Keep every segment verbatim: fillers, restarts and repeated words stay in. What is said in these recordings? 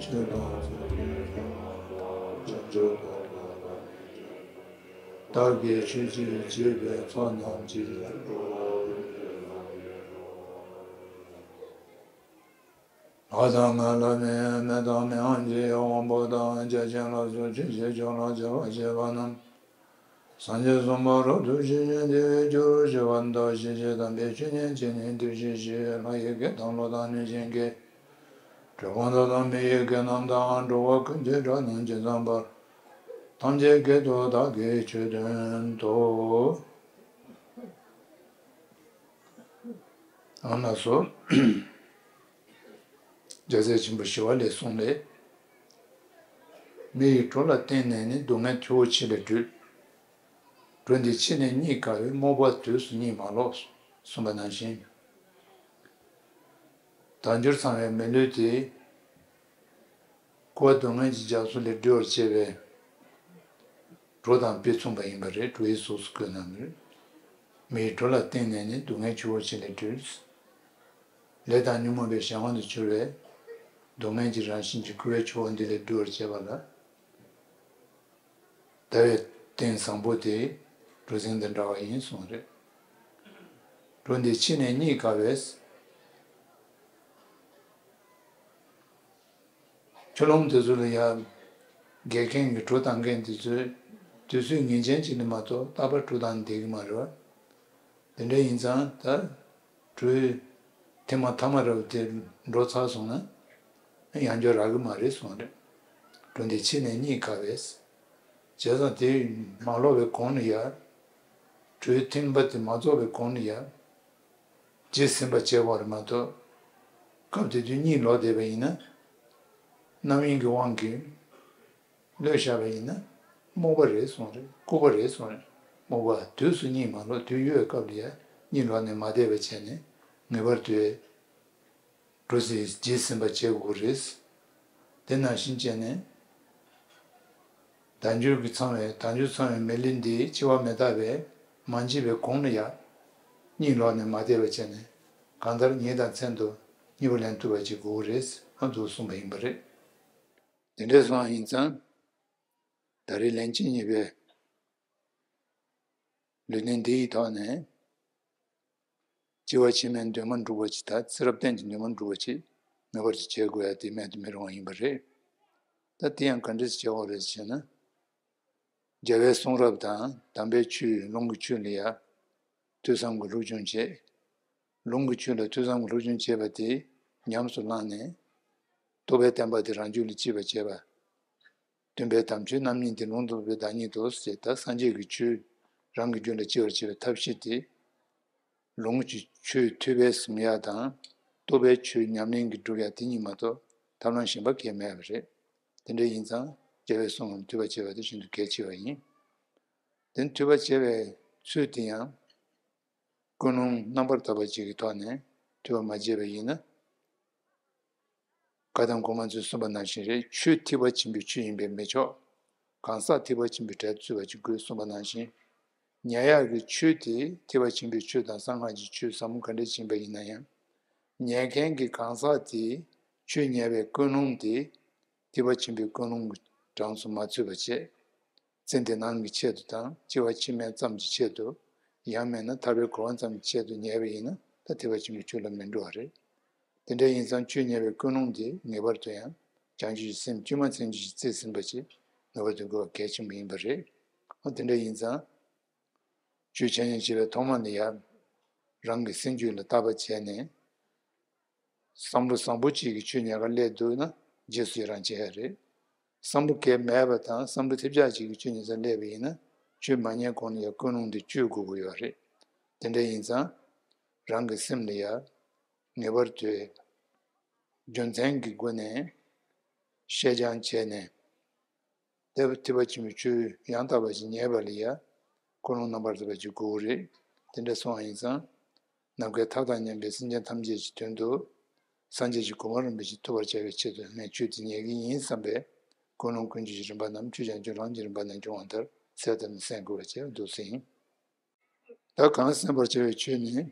ཆོས་དང་ཚོགས་ཀྱི་མཆོག་བྱང་ཆུབ་ཏུ་བཀོད་པ་ནི། བདག་གིས་ཆོས་ཀྱི་བྱེད་པའི་ཚོགས་རྣམས་ཀྱིས། ལྷ་དང་ཀླུ་མིའི་མི་དང་མི་དབང་གི་དབང་པོ་དང་། བརྒྱ་བྱིན་ལ་སོགས་ཆོས་ཀྱི་མཆོག་ལ་སྤྱད་པ་བྱེད་པ་རྣམས། སངས་རྒྱས་སམ་བྷོ་ཊ་ཐུགས་རྗེ་ཆེན་དེ་བས་སྐྱོ་རུ་གྱུར་པ་དང་། ཞི་བྱེད་དམ་པའི་ཆོས་ཉན་བྱེད་ནི་འདུ་ཤེས་བཞི། ལྷ་ཡི་སྐད་དང་ཀླུ་དང་གནོད་སྦྱིན་སྐད། གྲུལ་བུམ་དག་དང་མི་ཡི་སྐད་རྣམས་དང་། འགྲོ་བ་ཀུན་གྱི་སྒྲ་རྣམས་ཇི་ཙམ་པར། ཐམས་ཅད་སྐད་དུ་བདག་གིས་ཆོས་བསྟན་ཏོ། ཨ་ན་སོ། རྒྱལ་སྲས་ཆེན་པོ་ཞི་བ་ལྷས་གསུངས་ལས། མི་ཡི་གྲོགས་ལ་བརྟེན་ནས་ནི། སྡུག་བསྔལ་ཆུ་བོ་ཆེ་ལས་སྒྲོལ། གྲོགས་འདི་ཕྱི་ནས་རྙེད་དཀའ་བས། རྨོངས་པ་དུས་སུ་རྙེད་མ་ལོག་གསུངས་པ་ནང་བཞིན། དལ་འབྱོར་ཚང་བའི་མི་ལུས་དེ། འཁོར་བ་སྡུག་བསྔལ་གྱི་རྒྱ་མཚོ་ལས་སྒྲོལ་བར་བྱེད་པའི་གྲོགས་དང་དཔེ་མཚུངས་པ་ཡིན་པ་རེད། གྲོགས་ཡིག་གཟུགས་སུ་བཀོད་གནང་གི་རེད། མི་ཡི་གྲོགས་ལ་བརྟེན་ནས་ནི། སྡུག་བསྔལ་ཆུ་བོ་ཆེ་ལས་སྒྲོལ། ལས་དང་ཉོན་མོངས་པའི་གཞན་དབང་དུ་གྱུར་བའི་སྡུག་བསྔལ་གྱི་རང་བཞིན་གྱི་ཁུ་བའི་ཆུ་བོ་འདི་ལས་སྒྲོལ་བར་བྱེད་པ་ལ། དལ་བའི་རྟེན་བཟང་པོ་དེ་གྲོགས་འཛིན་དང་འདྲ་བ་ཡིན་གསུངས་རེད། གྲོགས་འདི་ཕྱི་ནས་རྙེད་དཀའ་བས། ཆུ་ཀླུང་དེ་ཚོ་ལ་ཡ་རྒས་མཁན་གྱི་གྲོགས་བཏང་མཁན་དེ་ཚོས་དུས་ཚོད་ངེས་ཅན་ཅིག་ལ་མ་གཏོགས་རྟག་པར་གྲོགས་བཏང་བསྡད་ཀྱི་མ་རེད་བ། དེ་འདྲ་ཡིན་ཙང་ད། གྲོས་ཐེངས་མ་ཐ་མ་རེད་པ། དེ་འགྲོ་ཚར་སོང་ན་ཡང་བསྐྱར་རག་གི་མ་རེད་གསུངས་རེད། གྲོགས་འདི་ཕྱི་ནས་རྙེད་དཀའ་བས། བྱས་ཙང་དེ་མ་ལོག་པའི་གོང་ནས་ཡ། གྲོས་ཐེངས་པ་དེ་མ་རྫོགས་པའི་གོང་ནས་ཡ། བརྗེད་ཟིན་པ་བྱས་པ་རེད་མ་གཏོགས། སྐབས་དེ་དུས་གཉིད་ལོག་བསྡད་པ་ཡིན་ན། རྣམ་གཡེང་གི་དབང་གིས། གློད་བཞག་པ་ཡིན་ན་རྨོངས་པ་རེད་གསུངས་རེད། ལྐུགས་པ་རེད་གསུངས་རེད། རྨོངས་པ་དུས་སུ་གཉིད་མ་ལོག་དུས་ཡོལ་བའི་སྐབས་ལ་ཡང་གཉིད་ལོག་ནས་མ་བསྡད་པ་བྱས་ནས་ངེས་པར་དུ་གྲོགས་ཟིན་བརྗེད་ཟིན་པ་བྱེད་དགོས་རེད། དེ་ནང་བཞིན་བྱས་ནས་དལ་འབྱོར་གྱི་ཚང་བའི་དལ་འབྱོར་ཚང་བའི་མི་ལུས་འདི་འཆི་བ་མི་རྟག་པས་མ་འཇིག་པའི་གོང་ལ་ཡང་གཉིད་ལོག་ནས་མ་བསྡད་པ་བྱས་ནས་གང་ལྟར་ཉིན་དང་མཚན་དུ་གཉིད་པ་ལེན་ཐུབ་པ་བྱེད་དགོས་རེད། ཨ་འདུག་གསུངས་པ་ཡིན་པ་རེད། དེ་འདྲ་སོང་བ་ཡིན་ཙང་། ད་རེས་ལན་གཅིག་གཉིས་པའི་ལུས་རྟེན་འདི་ཡི་ཐོག་ནས། སྐྱེ་བ་ཕྱི་མའི་འདུན་མ་འགྲུབ་པ་ཅིག་དང་ཚེ་རབས་གཏན་གྱི་འདུན་མ་འགྲུབ་པ་ཅིག་ངེས་པར་དུ་བྱེད་དགོས་ཡ་དེ་མེད་དུ་མི་རུང་བ་ཡིན་པ་རེད། ད་དེ་ཡང་ག་འདྲས་བྱེད་དགོས་རེད་ཟེར་ན། རྒྱལ་བའི་གསུང་རབ་དང་དམ་པའི་ཆོས་ལུང་གི་ཆོས་ལ་ཡ། ཐོས་བསམ་གྱི་སློབ་སྦྱོང་བྱེད། ལུང་གི་ཆོས་ལ་ཐོས་བསམ་གྱི་སློབ་སྦྱོང་བྱེད་པ་དེ་ཉམས་སུ་བླངས་ནས། རྟོགས་པའི་བསྟན་པ་དེ་རང་རྒྱུད་ལ་སྐྱེ་བར་བྱེད་པ། སྟོན་པའི་དམ་ཆོས་རྣམ་གཉིས་ཏེ། ལུང་དང་རྟོགས་པའི་བདག་ཉིད་དོ། ཞེས་ད་སངས་རྒྱས་ཀྱི་ཆོས་རང་གི་རྒྱུད་ལ་སྐྱེ་བར་བྱེད་པའི་ཐབས་ཤེས་ཏེ། ལུང་གི་ཆོས་ཐོས་པས་ཟིན་ཡག་དང་། རྟོགས་པའི་ཆོས་ཉམས་ལེན་གྱིས་སྒྲུབ་ཡག་དེ་གཉིས་མ་གཏོགས་ཐབས་ལམ་གཞན་པ་གང་ཡང་མེད་པ་རེད། དེ་འདྲ་ཡིན་ཙང་རྒྱལ་བའི་གསུང་ལ་ཐོས་པ་བྱེད་པ་དེ་ཤིན་ཏུ་གལ་ཆེ་བ་ཡིན། དེ་ཐོས་པ་བྱེད་པའི་ཚུལ་དེ་ཡང་། ཀུན་སློང་རྣམ་པར་དག་པ་ཅིག་གི་ཐོག་ནས་ཐོས་པ་མ་བྱས་པ་ཡིན་ན། བཀའ་གདམས་གོང་མ་ཚོས་གསུངས་པ་ནང་བཞིན་རེད། ཆོས་ཐེག་པ་ཆེན་པོའི་ཆོས་ཡིན་པས་མི་ཆོག་གང་ཟག་ཐེག་པ་ཆེན་པོའི་གྲལ་དུ་ཚུད་པ་ཅིག་དགོས་གསུངས་པ་ནང་བཞིན། ཉན་ཡག་གི་ཆོས་དེ་ཐེག་པ་ཆེན་པོའི་ཆོས་དང་གསང་སྔགས་ཀྱི་ཆོས་ཟབ་མོ་ག་འདྲ་ཡིན་པ་ཡིན་ན་ཡང་། ཉན་མཁན་གྱི་གང་ཟག་དེས་ཆོས་ཉན་པའི་ཀུན་སློང་དེ་ཐེག་པ་ཆེན་པོའི་ཀུན་སློང་གི་གྲངས་སུ་མ་ཚུད་པ་བྱས། ཚེ་འདི་སྣང་གི་ཆེད་དུ་དང་སྐྱེ་བ་ཕྱི་མའི་ཙམ་གྱི་ཆེད་དུ། ཡང་མིན་ན་ཐར་པའི་གོ་འཕང་ཙམ་གྱི་ཆེད་དུ་ཉན་པ་ཡིན་ན་ད་ཐེག་པ་ཆེན་པོའི་ཆོས་ལ་མི་འགྲོ་བ་རེད། དེ་འདྲ་ཡིན་ཙང་ཆོས་ཉན་པའི་ཀུན་སློང་དེ་ངེས་པར་དུ་ཡང་བྱང་ཆུབ་ཀྱི་སེམས་དཀྱུས་མ་ཚིམ་ཆུ་ཞིག་རྩིས་ཟིན་པ་ཞིག་ངེས་པར་དུ་དགོས་པ་གལ་ཆེན་པོ་ཡིན་པ་རེད། འོ་དེ་འདྲ་ཡིན་ཙང་། ཆོས་འཆད་ཉན་བྱེད་པའི་ཐོག་མ་ལ་ཡང་། རང་གི་སེམས་རྒྱུད་ལ་བརྟག་པ་བྱས་ནས། བསམ་བློ་བཟང་པོ་གཅིག་གིས་ཆོས་ཉན་གར་སླེབས་འདུག་ན་རྗེས་སུ་ཡི་རང་བྱེད་ཡ་རེད། བསམ་བློ་གལ་མེད་པ་དང་བསམ་བློ་ཐེབས་ཆག་ཅིག་གིས་ཆོས་ཉན་སར་སླེབས་པ་ཡིན་ན་ཆོས་མ་ཉན་གོང་ནས་ཡང་ཀུན་སློང་དེ་བཅོས་དགོས་ཀྱི་ཡོད་རེད། དེ་འདྲ་ཡིན་ཙང་། རང་གི་སེམས་ལ་ཡང་ངེས་པར་དུ་རྒྱུ་མཚན་གྱི་སྒོ་ནས་བཤད་སྦྱང་བྱས་ནས། དེ་ཐེག་པ་ཆེན་པོའི་ཆོས་ཡང་དག་པ་ཞིག་ཉན་པ་ལ་ཡང་ཀུན་སློང་རྣམ་པར་དག་པ་ཅིག་དགོས་ཀྱི་རེད། དེ་འདྲ་སོང་བ་ཡིན་ཙང་། ནམ་མཁའི་མཐའ་དང་མཉམ་པའི་སེམས་ཅན་ཐམས་ཅད་ཀྱི་དོན་དུ། སངས་རྒྱས་ཀྱི་གོ་འཕང་རིན་པོ་ཆེ་ཐོབ་པར་བྱ་བའི་ཆེད་དུ་ངས་ཆོས་འདི་ཉན་གྱི་ཡིན་བསམ་པའི་ཀུན་སློང་ཀུན་སྤྱོད་ཀྱི་རིམ་པ་རྣམས་ཆོས་བྱང་ཆུབ་ལམ་གྱི་རིམ་པ་ནང་འབྱུང་བ་ལྟར་གསལ་བཏབ་ནས་གསན་དགོས་པ་བཅས་འདུག་ཟིན། ད་གང་གསན་པར་བྱ་བའི་ཆོས་ནི།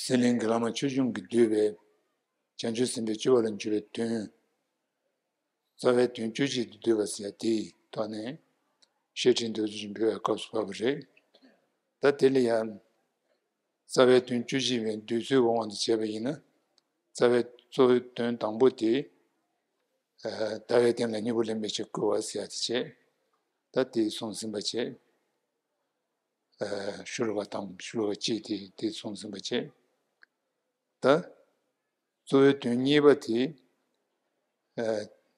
ཟི་ལིང་གི་བླ་མ་ཆོས་སྐྱོང་གིས་བསྡུས་པའི་ བྱང་ཆུབ་སེམས་དཔའི་སྤྱོད་པ་ལ་འཇུག་པའི་དོན། རྩ་བའི་དོན་བཅུ་གཅིག་ཏུ་བསྡུས་པ་ཟེར་ཡ་དེའི་ཐོག་ནས་བཤད་ཁྲིད་མདོར་བསྡུས་ཤིག་འབུལ་བའི་སྐབས་སུ་བབས་པ་རེད། ད་དེ་ལ་ཡང་རྩ་བའི་དོན་བཅུ་གཅིག་པའི་བསྡུས་ཚུལ་གྱི་དབང་དུ་བྱས་པ་ཡིན་ན། རྩ་བའི་གཙོ་བོའི་དོན་དང་པོ་དེ། ཨ་ལྟ་བའི་རྟེན་ལ་གཉེན་པོ་ལེན་པའི་ཕྱིར་བསྐུལ་བ་ཟེར་ཡ་དེ་བྱས། ད་དེ་གསུངས་ཟིན་པ་བྱས། ཨ་ཤློ་ཀ་དང་ཤློ་ཀ་གཅིག་དེ་དེ་གསུངས་ཟིན་པ་བྱས། ད་གཙོ་བོའི་དོན་གཉིས་པ་དེ། ཨ་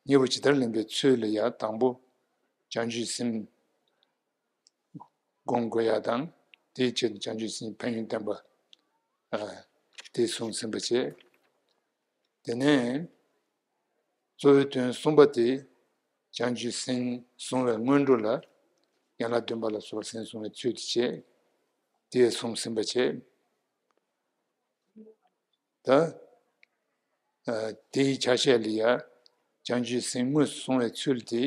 གཉེན་པོ་ཇི་ལྟར་ལེན་པའི་ཚུལ་ལ་ཡང་དང་པོ་བྱང་ཆུབ་སེམས་སྒོམ་དགོས་ཡ་དང་། དེའི་ཆེད་དུ་བྱང་ཆུབ་སེམས་ཕན་ཡོན་བསྟན་པ། ཨ་དེ་གསུངས་ཟིན་པ་བྱས། དེ་ནས་གཙོ་བོའི་དོན་གསུམ་པ་དེ། བྱང་ཆུབ་སེམས་བཟུང་བའི་སྔོན་འགྲོ་ལ་ཡན་ལག་བདུན་པ་ལ་སོགས་པ་སེམས་བཟུང་བའི་ཚུལ་དུ་བྱས། དེ་གསུངས་ཟིན་པ་བྱས། ད་ཨ་དེའི་ཆ་ཤས་ལ་ཡ་བྱང་ཆུབ་སེམས་དངོས་སུ་བཟུང་བའི་ཚུལ་དེ།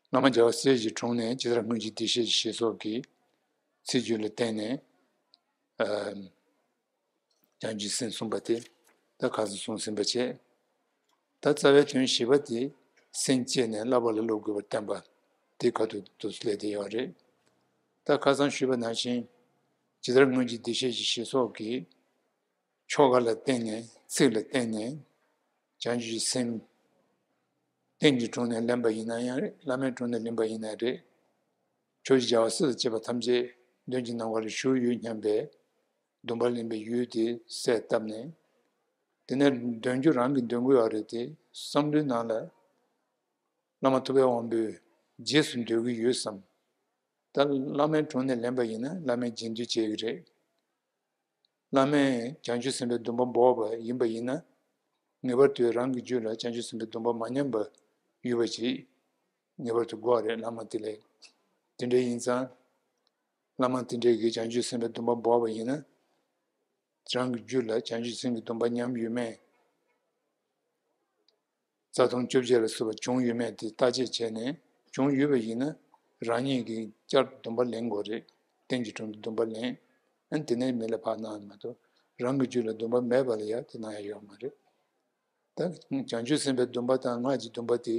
བླ་མ་རྒྱལ་བ་སྲས་ཀྱི་དྲུང་ནས་ཇི་ལྟར་སྔོན་གྱི་བདེ་གཤེགས་ཀྱི་ཞེས་སོགས་ཀྱི་ཚིག་བརྗོད་ལ་བརྟེན་ནས། ཨ་བྱང་ཆུབ་སེམས་གསུམ་པ་དེ་ད་ཁ་སང་གསུངས་ཟིན་པ་བྱས། ད་རྩ་བའི་དོན་བཞི་པ་དེ་སེམས་བསྐྱེད་ནས་བསླབ་པ་ལ་སློབ་དགོས་པར་བསྟན་པ་དེ་ཁ་ཐུག་ཏུ་སླེབས་བསྡད་ཡོད་རེད། ད་ཁ་སང་ཞུས་པ་ནང་བཞིན་ཇི་ལྟར་སྔོན་གྱི་བདེ་གཤེགས་ཀྱི་ཞེས་སོགས་ཀྱི་ཆོ་ག་ལ་བརྟེན་ནས་ཚིག་ལ་བརྟེན་ནས་བྱང་ཆུབ་སེམས་རྟེན་གྱི་དྲུང་ནས་ལེན་པ་ཡིན་ན་ཡང་རེད། བླ་མའི་དྲུང་ནས་ལེན་པ་ཡིན་ན་རེད། ཕྱོགས་བཞི་རྒྱལ་བ་སྲས་དང་བཅས་པ་ཐམས་ཅད་མདུན་གྱི་ནམ་མཁའ་ལ་བཞུགས་ཡོད་སྙམ་པའི་སྡོམ་པ་ལེན་པའི་ཡུལ་དེ་གསལ་བཏབ་ནས། དེ་ནས་འདོན་རྒྱུ་རང་གི་འདོན་དགོས་ཡོད་རེད་དེ། བསམ་བློའི་ནང་ལ་བླ་མ་ཐུབ་པའི་དབང་པོའི་རྗེས་སུ་འདོད་ཀྱི་ཡོད་བསམ། ད་བླ་མའི་དྲུང་ནས་ལེན་པ་ཡིན་ན་བླ་མའི་རྗེས་འདོད་བྱེད་ཀྱི་རེད། བླ་མས་བྱང་ཆུབ་སེམས་དཔའི་སྡོམ་པ་འབོགས་པ་ཡིན་པ་ཡིན་ན། ངེས་པར་དུ་རང་གི་རྒྱུད་ལ་བྱང་ཆུབ་སེམས་དཔའི་སྡོམ་པ་མ་ཉམས་པ་ཡོད་པ་ཅིག་ངེས་པར་དུ་དགོས་པ་རེད། བླ་མ་དེ་ལས། དེ་འདྲ་ཡིན་ཙང་། བླ་མ་དེ་འདྲས་ཀྱིས་བྱང་ཆུབ་སེམས་དཔའི་སྡོམ་པ་འབོགས་པ་ཡིན་ན། རང་གི་རྒྱུད་ལ་བྱང་ཆུབ་སེམས་ཀྱི་སྡོམ་པ་ཉམས་ཡོད་མེད། རྩ་ལྟུང་བཅོ་བརྒྱད་ལ་སོགས་པ་བྱུང་ཡོད་མེད་དེ་བརྟག་དཔྱད་བྱས་ནས། བྱུང་ཡོད་པ་ཡིན་ན་རང་ཉིད་ཀྱིས་བསྐྱར་དུ་སྡོམ་པ་ལེན་དགོས་རེད། རྟེན་གྱི་དྲུང་དུ་སྡོམ་པ་ལེན། ཨ་ནི་དེ་ནས་མི་ལ་ཕར་གནང་མ་གཏོགས་རང་གི་རྒྱུད་ལ་སྡོམ་པ་མེད་པ་ལ་ཡ་དེ་གནང་ཡ་ཡོད་མ་རེད། ད་བྱང་ཆུབ་སེམས་དཔའི་སྡོམ་པ་དང་སྔགས་ཀྱི་སྡོམ་པ་དེ་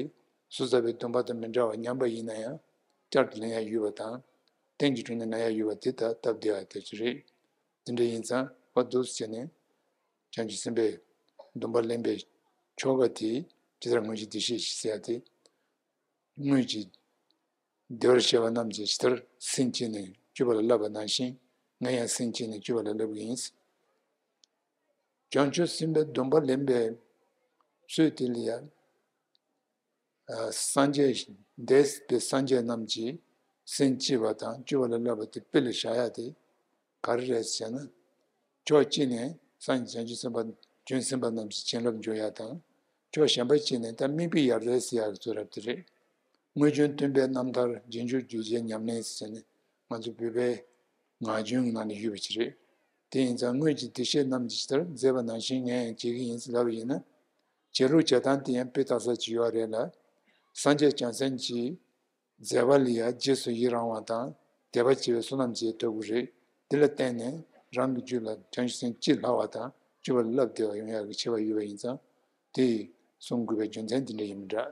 ཟུར་ཟ་བའི་སྡོམ་པ་དང་མི་འདྲ་བ་ཉམས་པ་ཡིན་ན་ཡང་བསྐྱར་དུ་ལེན་ཡ་ཡོད་པ་དང་། རྟེན་གྱི་དྲུང་ནས་གནང་ཡ་ཡོད་པ་དེ་ད་སྟབས་བདེ་བ་དེ་ཅིག་རེད། དེ་འདྲ་ཡིན་ཙང་བ་འདུག་སེ་བྱས་ནས། བྱང་ཆུབ་སེམས་དཔའི་སྡོམ་པ་ལེན་པའི་ཆོ་ག་དེ་ཇི་ལྟར་སྔོན་གྱི་བདེ་གཤེགས་ཀྱི་ཟེར་ཡ་དེ། སྔོན་གྱི་བདེ་བར་གཤེགས་པ་རྣམས་ཀྱིས་ཇི་ལྟར་སེམས་བསྐྱེད་ནས་སྤྱོད་པ་ལ་བསླབ་པ་ནང་བཞིན་ངས་ཡང་སེམས་བསྐྱེད་ནས་སྤྱོད་པ་ལ་བསླབ་ཀྱི་ཡིན། བྱང་ཆུབ་སེམས་དཔའི་སྡོམ་པ་ལེན་པའི་ཚུལ་དེ་ལ་ཡང་། ཨ་སངས་རྒྱས་འདས་པའི་སངས་རྒྱས་རྣམས་ཀྱིས་སེམས་བསྐྱེད་པ་དང་སྤྱོད་པ་ལ་བསླབ་པ་དེ་དཔེ་ལ་བཞག་ཡ་དེ་ག་རེ་རེད་ཟེར་ན། ཕྱོགས་གཅིག་ནས་སངས་རྒྱས་བྱང་ཆུབ་སེམས་དཔའ་བྱང་སེམས་དཔའ་རྣམས་ཀྱི་བྱིན་རླབས་འཇུག་ཡ་དང་། ཕྱོགས་གཞན་པ་གཅིག་ནས་ད་དམིགས་པའི་ཡབ་སྲས་ཟེར་ཡ་གི་ཚུལ་རབ་དེ་རེད། དངོས་བྱུང་སྟོན་པའི་རྣམ་ཐར་རྗེས་འཇུག་རྒྱུད་འཆད་ཉམས་ལེན་ཟེར་ནས་ང་ཚོ་བོད་པའི་ངག་རྒྱུན་གྱི་ནང་ནས་ཡོད་པ་ཅིག་རེད། དེ་ཡིན་ཙང་སྔོན་གྱི་བདེ་གཤེགས་རྣམས་ཀྱིས་ཇི་ལྟར་མཛད་པ་ནང་བཞིན་ངས་ཡང་བྱེད་ཀྱི་ཡིན་ཟེར་ལབ་པ་ཡིན་ན། བྱེད་ལུགས་བྱེད་སྟངས་དེ་ཡང་དཔེ་ལྟ་ས་ཅིག་ཡོད་རེད་ལ། སངས་རྒྱས་བྱང་སེམས་ཀྱི་མཛད་པ་ལ་ཡང་རྗེས་སུ་ཡི་རང་བ་དང་དད་པ་བྱེད་པའི་བསོད་ནམས་བྱེད་ཐུབ་ཀྱི་རེད། དེ་ལ་བརྟེན་ནས་རང་གི་རྒྱུད་ལ་བྱང་ཆུབ་སེམས་སྐྱེ་སླ་བ་དང་སྤྱོད་པ་ལ་བསླབ་བདེ་བ་ཡོང་ཡག་གི་ཆེ་བ་ཡོད་པ་ཡིན་ཙང་། དེ་ཡིས་གསུང་དགོས་པའི་རྒྱུ་མཚན་དེ་འདྲ་ཡིན་མི་འདྲ།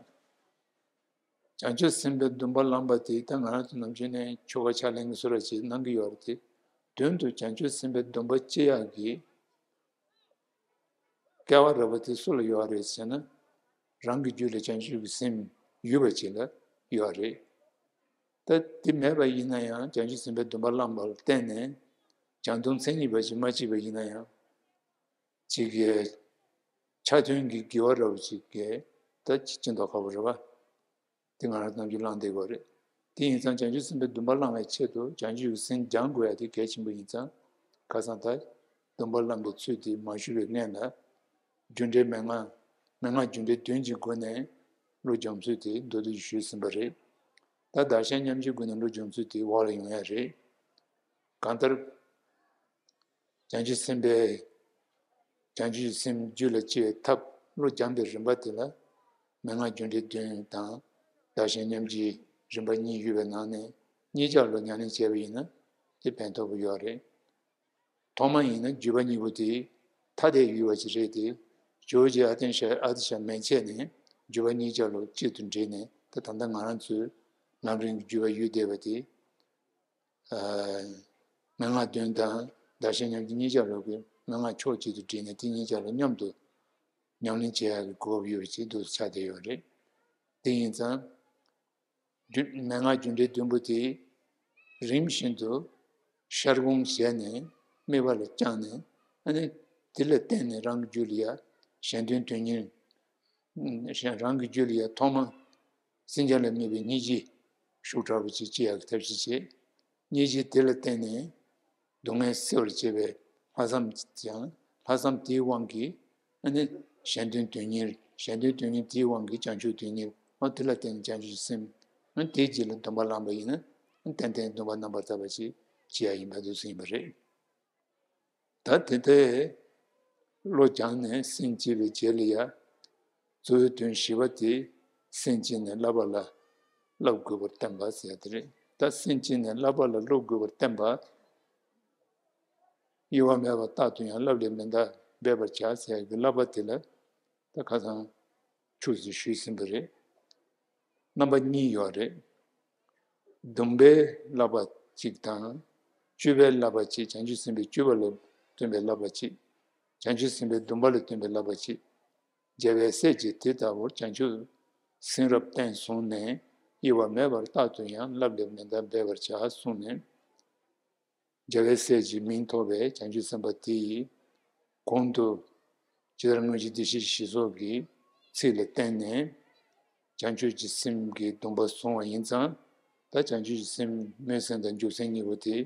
བྱང་ཆུབ་སེམས་དཔའི་སྡོམ་པ་བླངས་པ་དེ་ད་ང་རང་ཚོ་ནམ་རྒྱུན་ནས་ཆོ་ག་ཕྱག་ལེན་གྱི་སུ་ར་ཅིག་གནང་གི་ཡོད་རེད་དེ། དོན་དུ་བྱང་ཆུབ་སེམས་དཔའི་སྡོམ་པ་སྐྱེ་ཡག་གི་སྐལ་བ་རག་པ་དེ་སུ་ལ་ཡོད་རེད་ཟེར་ན། རང་གི་རྒྱུད་ལ་བྱང་ཆུབ་ཀྱི་སེམས་ཡོད་པ་ཅིག་ལ་ཡོད་རེད། ད་དེ་མེད་པ་ཡིན་ན་ཡང་བྱང་ཆུབ་སེམས་དཔའི་སྡོམ་པ་བླངས་པ་ལ་བརྟེན་ནས་བྱང་སྡོམ་མཚན་ཉིད་པ་ཅིག་མ་སྐྱེས་པ་ཡིན་ན་ཡང་། ཅིག་གི་ཆ་མཐུན་གྱི་དགེ་བ་འདྲ་བོ་ཅིག་གི་ད་ཅི་ཅི་མདོག་ཁ་པོ་རེད་བ། དེ་ང་རང་ནམ་རྒྱུན་བླངས་བསྡད་ཡོད་རེད། དེ་ཡིན་ཙང་བྱང་ཆུབ་སེམས་དཔའི་སྡོམ་པ་བླང་བའི་ཆེད་དུ་བྱང་ཆུབ་ཀྱི་སེམས་སྦྱང་དགོས་ཡ་དེ་གལ་ཆེན་པོ་ཡིན་ཙང་། ཁ་སང་ད་སྡོམ་པ་བླངས་པའི་ཚུལ་དེ་མ་ཞུ་བའི་སྔོན་ལ། རྒྱུ་འབྲས་མན་ངག་མན་ངག་རྒྱུ་འབྲས་བདུན་གྱི་སྒོ་ནས་བློ་སྦྱོང་ཚུལ་དེ་མདོར་བསྡུས་ཞུས་ཟིན་པ་རེད། ད་བདག་གཞན་མཉམ་བརྗེའི་སྒོ་ནས་བློ་སྦྱོང་ཚུལ་དེ་འོག་ལ་ཡོང་ཡ་རེད། གང་ལྟར། བྱང་ཆུབ་སེམས་དཔའི། བྱང་ཆུབ་སེམས་རྒྱུད་ལ་སྐྱེ་བའི་ཐབས་བློ་སྦྱང་པའི་རིམ་པ་དེ་ལ། མན་ངག་རྒྱུ་འབྲས་བདུན་དང་། བདག་གཞན་མཉམ་བརྗེའི་རིམ་པ་གཉིས་ཡོད་པའི་ནང་ནས་གཉིས་ཆར་ལ་ཉམས་ལེན་བྱས་པ་ཡིན་ན་དེ་ཕན་ཐོགས་པོ་ཡོད་རེད། ཐོག་མ་ཡིན་ན་བརྒྱུད་པ་གཉིས་པོ་དེ་ཐ་དད་ཡོད་པ་ཅིག་རེད་དེ། ཇོ་བོ་རྗེ་ཨ་ཏི་ཤ་ཨ་ཏི་ཤ་མན་ཆད་ནས་འཇུག་པ་གཉིས་ཆ་ལ་གཅིག་ཏུ་འདྲེས་ནས། ད་ད་ལྟ་ང་རང་ཚོའི་ལམ་རིམ་གྱི་འཇུག་པ་ཡུལ་བསྡད་པ་དེ། ཨ། མན་ངག་བདུན་དང་བདག་གཞན་མཉམ་བརྗེ་གཉིས་ཆ་ལ་གི་མན་ངག་ཕྱོགས་གཅིག་ཏུ་དྲིལ་ནས་དེ་གཉིས་ཆ་ལ་མཉམ་དུ་ཉམས་ལེན་བྱེད་ཡག་གི་གོ་སྐབས་ཡོད་པ་ཅིག་འདུག་ཆགས་བསྡད་ཡོད་རེད། དེ་ཡིན་ཙང་། རྒྱུ་མན་ངག་རྒྱུ་འབྲས་བདུན་པོ་དེ་རིམ་བཞིན་དུ་ཤར་སྒོམ་བྱས་ནས་དམིགས་པ་ལ་བཅངས་ནས། ཨ་ནི་དེ་ལ་བརྟེན་ནས་རང་གི་རྒྱུད་ལ་ཡ་གཞན་དོན་དོན་གཉེར། གཞན་རང་གི་རྒྱུད་ལ་ཡ་ཐོག་མ་སེམས་ཅན་ལ་དམིགས་པའི་སྙིང་རྗེ་ཤུགས་དྲག་པོ་ཅིག་སྐྱེ་ཡག་གི་ཐབས་ཤེས་བྱེད། སྙིང་རྗེ་དེ་ལ་བརྟེན་ནས་སྡུག་བསྔལ་སེལ་བར་བྱེད་པའི་ལྷག་བསམ་ཀྱང་། ལྷག་བསམ་དེའི་དབང་གིས་ཨ་ནི་གཞན་དོན་དོན་གཉེར། གཞན་དོན་དོན་གཉེར་དེའི་དབང་གིས་བྱང་ཆུབ་དོན་གཉེར། ཨ་དེ་ལ་བརྟེན་ནས་བྱང་ཆུབ་ཀྱི་སེམས། ཨ་དེའི་རྗེས་ལ་སྡོམ་པ་བླངས་པ་ཡིན་ན། ཨ་ཏན་ཏན་སྡོམ་པ་རྣམ་པར་དག་པ་ཞིག་བྱེད་ཡ་ཡིན་པ་འདུག་སེ་ཡིན་པ་རེད། ད་དེ་ལྟའི་བློ་སྦྱངས་ནས་སེམས་བསྐྱེད་པའི་རྗེས་ལ་ཡ། གཙོ་བོའི་དོན་བཞི་པ་དེ་སེམས་བསྐྱེད་ནས་བསླབ་པ་ལ་བསླབ་དགོས་པར་བསྟན་པ་ཟེར་ཡ་དེ་རེད། ད་སེམས་བསྐྱེད་ནས་བསླབ་པ་ལ་སློབ་དགོས་པར་བསྟན་པ། གཡོ་བ་མེད་པར་རྟག་ཏུ་ཡང་། བསླབ་ལས་མི་འདའ་འབད་པར་བྱ་ཟེར་ཡ་གི་བསླབ་པ་དེ་ལ་ད་ཁ་སང་ཆུ་ཟིག་ཞུས་ཟིན་པ་རེད། རྣམ་པ་གཉིས་ཡོད་རེད། སྡོམ་པའི་བསླབ་པ་གཅིག་དང་། སྤྱོད་པའི་བསླབ་པ་གཅིག་བྱང་ཆུབ་སེམས་དཔའི་སྤྱོད་པ་ལ་བསྟུན་པའི་བསླབ་པ་གཅིག་བྱང་ཆུབ་སེམས་དཔའི་སྡོམ་པ་ལ་བསྟུན་པའི་བསླབ་པ་གཅིག་རྒྱལ་བའི་སྲས་ཀྱིས་དེ་ལྟ་བུར་བྱང་ཆུབ་སེམས་རབ་བརྟན་བཟུང་ནས། གཡེལ་བ་མེད་པར་རྟག་ཏུ་ཡང་། བསླབ་ལས་མི་འདའ་འབད་པར་བྱ་གསུངས་ནས། རྒྱལ་བའི་སྲས་ཀྱི་མིང་ཐོབ་པའི་བྱང་ཆུབ་སེམས་དཔའ་དེ་ཡིས་གོང་དུ་ཇི་ལྟར་དངོས་གཞི་བདེ་གཤེགས་ཀྱི་ཞེས་སོགས་ཀྱི་ཚིག་ལ་བརྟེན་ནས་བྱང་ཆུབ་ཀྱི་སེམས་ཀྱི་སྡོམ་པ་བཟུང་བ་ཡིན་ཙང་། ད་བྱང་ཆུབ་ཀྱི་སེམས་སྨོན་སེམས་དང་འཇུག་སེམས་གཉིས་པོ་དེ་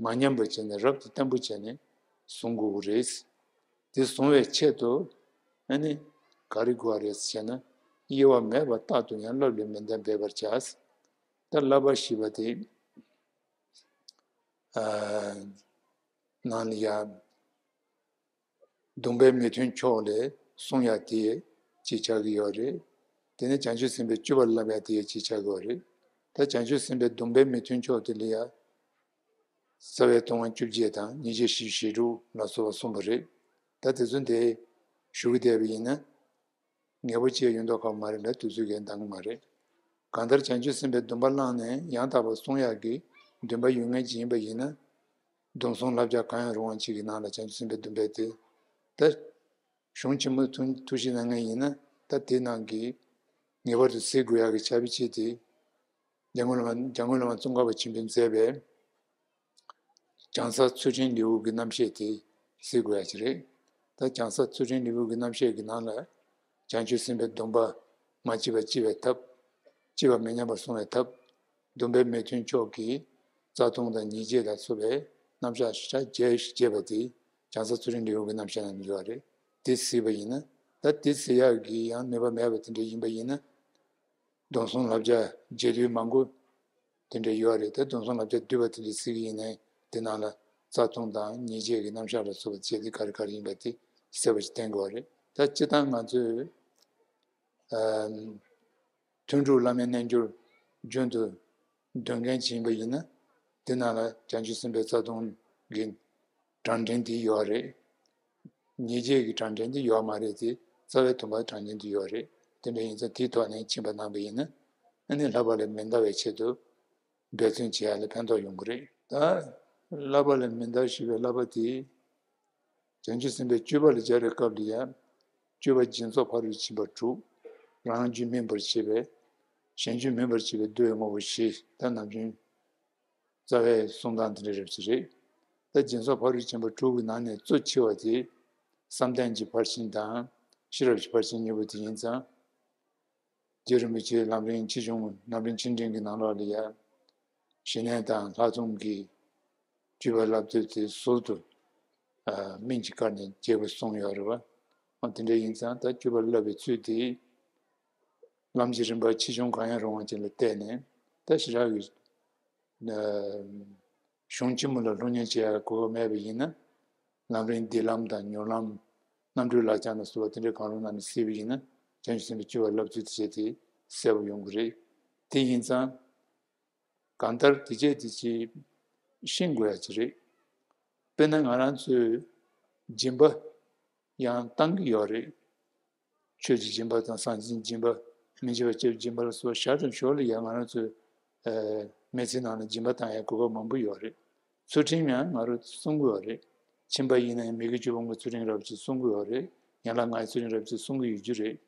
མ་ཉམས་པར་བྱས་ནས་རབ་ཏུ་བརྟན་པོ་བྱས་ནས་བཟུང་དགོས་ཀྱི་རེད། དེ་བཟུང་བའི་ཆེད་དུ་ཨ་ནི་ག་རེ་དགོས་པ་རེད་ཟེར་ན། གཡེལ་བ་མེད་པར་རྟག་ཏུ་ཡང་། བསླབ་ལས་མི་འདའ་འབད་པར་བྱ། ད་བསླབ་པ་བཞི་པ་དེ། ཨ། ནང་ལ་ཡང་སྡོམ་པའི་མི་མཐུན་ཕྱོགས་ལ་བསྲུང་ཡ་དེ་གཅིག་ཆགས་ཀྱི་ཡོད་རེད། དེ་ནས་བྱང་ཆུབ་སེམས་དཔའི་སྤྱོད་པ་བསླབ་ཡ་དེ་གཅིག་ཆགས་ཀྱི་ཡོད་རེད། ད་བྱང་ཆུབ་སེམས་དཔའི་སྡོམ་པའི་མི་མཐུན་ཕྱོགས་དེ་ལ་ཡ། རྩ་བའི་ལྟུང་བ་བཅོ་བརྒྱད་དང་ཉེས་བྱས་བཞི་བཅུ་ཞེ་དྲུག་ལ་སོགས་པ་གསུངས་པ་རེད། ད་དེ་ཚོ་འདི་ཞུ་གི་བསྡད་པ་ཡིན་ན། ངེས་པོ་བྱས་ཡོད་མདོག་ཁ་པོ་མ་རེད་ལ། དུས་ཚོད་ཀྱིས་འདང་གི་མ་རེད། གང་ལྟར་བྱང་ཆུབ་སེམས་དཔའི་སྡོམ་པ་བླངས་ནས་ཡང་དག་པར་བསྲུང་ཡག་གི་འདུན་པ་ཡོད་མཁན་ཅིག་ཡིན་པ་ཡིན་ན། སྡོམ་བཟུང་བསླབ་བྱ་གང་ཡང་རུང་བ་ཅིག་གི་ནང་ལ་བྱང་ཆུབ་སེམས་དཔའི་སྡོམ་པ་དེ། ད་གཞུང་ཆེན་མོའི་ཐུགས་ཐུགས་བཞེད་གནང་མཁན་ཡིན་ན། ད་དེ་ནང་གི་ངེས་པར་དུ་གཟིགས་དགོས་ཡག་གི་བྱ་བའི་ཆེད་དེ། འཇམ་མགོན་བླ་མ་འཇམ་མགོན་བླ་མ་ཙོང་ཁ་པ་ཆེན་པོས་མཛད་པའི་ལྗང་གསལ་ཚུལ་ཁྲིམས་ལེའུ་གི་རྣམ་བཤད་དེ་གཟིགས་དགོས་ཡ་ཅིག་རེད། ད་ལྗང་གསལ་ཚུལ་ཁྲིམས་ལེའུ་གི་རྣམ་བཤད་ཀྱི་ནང་ལ། བྱང་ཆུབ་སེམས་དཔའི་སྡོམ་པ་མ་བརྗེད་པར་བརྗེ་བའི་ཐབས། བརྗེ་བ་མི་ཉམས་པར་སྲུང་བའི་ཐབས། སྡོམ་པའི་མི་མཐུན་ཕྱོགས་ཀྱི་རྩ་ལྟུང་དང་ཉེས་བྱས་ལ་སོགས་པའི་རྣམ་གཞག་ཞེ་དྲག་རྒྱས་ཤིང་རྒྱས་པ་དེ་ལྗང་གསལ་ཚུལ་ཁྲིམས་ལེའུ་གི་རྣམ་བཤད་ནང་ཡོད་རེད། དེ་གཟིགས་པ་ཡིན་ན། ད་དེ་གཟིགས་ཡག་གི་ཡང་ནུས་པ་མེད་པ་དེ་འདྲ་ཡིན་པ་ཡིན་ན། སྡོམ་བཟུང་བསླབ་བྱ་རྒྱས་བསྡུས་མང་པོ་དེ་འདྲ་ཡོད་རེད། ད་སྡོམ་བཟུང་བསླབ་བྱ་བསྡུས་པ་དེ་འདྲ་གཟིགས་ཀྱི་ཡིན་ནའི། དེ་ནང་ལ་རྩ་ལྟུང་དང་ཉེས་བྱས་ཀྱི་རྣམ་གཞག་ལ་སོགས་པ་བྱས་ཏེ་ག་རེ་ག་རེ་ཡིན་པ་དེ་གསལ་པོ་ཞིག་བསྟན་དགོས་རེད། ད་སྤྱིར་བཏང་ང་ཚོས་ཨམ། ཐུན་དྲུག་བླ་མའི་རྣལ་འབྱོར་རྒྱུན་དུ་འདོན་མཁན་ཅིག་ཡིན་པ་ཡིན་ན། དེ་ནང་ལ་བྱང་ཆུབ་སེམས་དཔའི་རྩ་ལྟུང་གི་གྲངས་འདྲེན་དེ་ཡོད་རེད། ཉེས་བྱས་ཀྱི་གྲངས་འདྲེན་དེ་ཡོད་མ་རེད་དེ། རྩ་བའི་སྡོམ་པ་གྲངས་འདྲེན་དེ་ཡོད་རེད། དེ་འདྲ་ཡིན་ཙང་དེའི་ཐོག་ནས་ཕྱིན་པ་གནང་པ་ཡིན་ན། ཨ་ནི་བསླབ་པ་ལས་མི་འདའ་བའི་ཆེད་དུ་འབད་བརྩོན་བྱེད་ཡ་ལ་ཕན་ཐོགས་ཡོང་གི་རེད། ད་བསླབ་པ་ལས་མི་འདའ་ཞེས་པའི་བསླབ་པ་དེ། བྱང་ཆུབ་སེམས་དཔའི་སྤྱོད་པ་ལ་སྦྱར་བའི་སྐབས་ལ་ཡང་། སྤྱོད་པ་སྦྱིན་སོགས་ཕ་རོལ་ཕྱིན་པ་དྲུག་རང་རྒྱུད་སྨིན་པར་བྱེད་པའི། གཞན་རྒྱུད་སྨིན་པར་བྱེད་པའི་བསྡུ་བའི་དངོས་པོ་བཞི། ད་ནམ་རྒྱུན་རྩ་བའི་གསུང་སྟངས་དེ་འདྲ་རེད་ཅིག་རེད། ད་སྦྱིན་སོགས་ཕ་རོལ་ཕྱིན་པ་དྲུག་གི་ནང་ནས་གཙོ་ཆེ་བ་དེ། བསམ་གཏན་གྱི་ཕར་ཕྱིན་དང་ཤེས་རབ་ཀྱི་ཕར་ཕྱིན་གཉིས་པོ་དེ་ཡིན་ཙང་། རྗེ་རིན་པོ་ཆེའི་ལམ་རིམ་ཆེ་ཆུང་རྣམ་རིམ་ཆེ་འབྲིང་གི་ནང་ལོགས་ལ་ཡང་། ཞི་གནས་དང་ལྷག་མཐོང་གི་སྤྱོད་པ་བསླབ་ཚུལ་དེ་ཟུར་དུ། ཨ། སྨིན་གྱི་བཀར་ནས་རྒྱས་པར་གསུངས་ཡོད་རེད་བ། འོ་དེ་འདྲ་ཡིན་ཙང་ད་སྤྱོད་པ་བསླབ་པའི་ཚུལ་དེ། ལམ་གྱི་རིམ་པ་ཆེ་ཆུང་གང་ཡང་རུང་བ་ཅིག་ལ་བལྟས་ནས། ད་ཞེ་དྲག་གི། ཨ། གཞུང་ཆེན་མོ་ལ་སློབ་གཉེར་བྱེད་ཡག་གོ་སྐབས་མེད་པ་ཡིན་ན། ལམ་རིམ་སྡིག་ལམ་དང་མྱུར་ལམ། རྣམ་གྲོལ་ལག་བཅངས་ལ་སོགས་པ་དེ་འདྲའི་གང་རུང་ནང་ནས་གཟིགས་པ་ཡིན་ན། བྱང་ཆུབ་སེམས་དཔའི་སྤྱོད་པ་བསླབ་ཚུལ་དེ་བྱས་ཏེ་གསལ་པོ་ཡོང་གི་རེད། དེ་ཡིན་ཙང་། གང་ལྟར་དེ་བྱས་དེ་ཅིག་ཤེས་དགོས་ཡ་ཅིག་རེད། དཔེར་ན་ང་རང་ཚོའི་སྦྱིན་པ། ཡང་བཏང་གི་ཡོད་རེད། ཆོས་ཀྱི་སྦྱིན་པ་དང་། བཟང་སྦྱིན་སྦྱིན་པ། མི་འཇིགས་པ་སྐྱབས་སྦྱིན་པ་ལ་སོགས་ཞར་དང་ཞོར་ལ་ཡང་ང་རང་ཚོའི་ཨ་མི་ཚེའི་ནང་ལ་སྦྱིན་པ་བཏང་ཡ་གོ་སྐབས་མང་པོ་ཡོད་རེད། ཚུལ་ཁྲིམས་ཡང་ང་རང་ཚོ་སྲུང་གི་ཡོད་རེད། ཁྱིམ་པ་ཡིན་ན་ཡང་མི་དགེ་བཅུ་སྤོང་གི་ཚུལ་ཁྲིམས་རབ་ཅིག་སྲུང་གི་ཡོད་རེད། ཡན་ལག་ལྔའི་ཚུལ་ཁྲིམས་རབ་ཅིག་སྲུང་གི་ཡོད་རྒྱུ་རེད།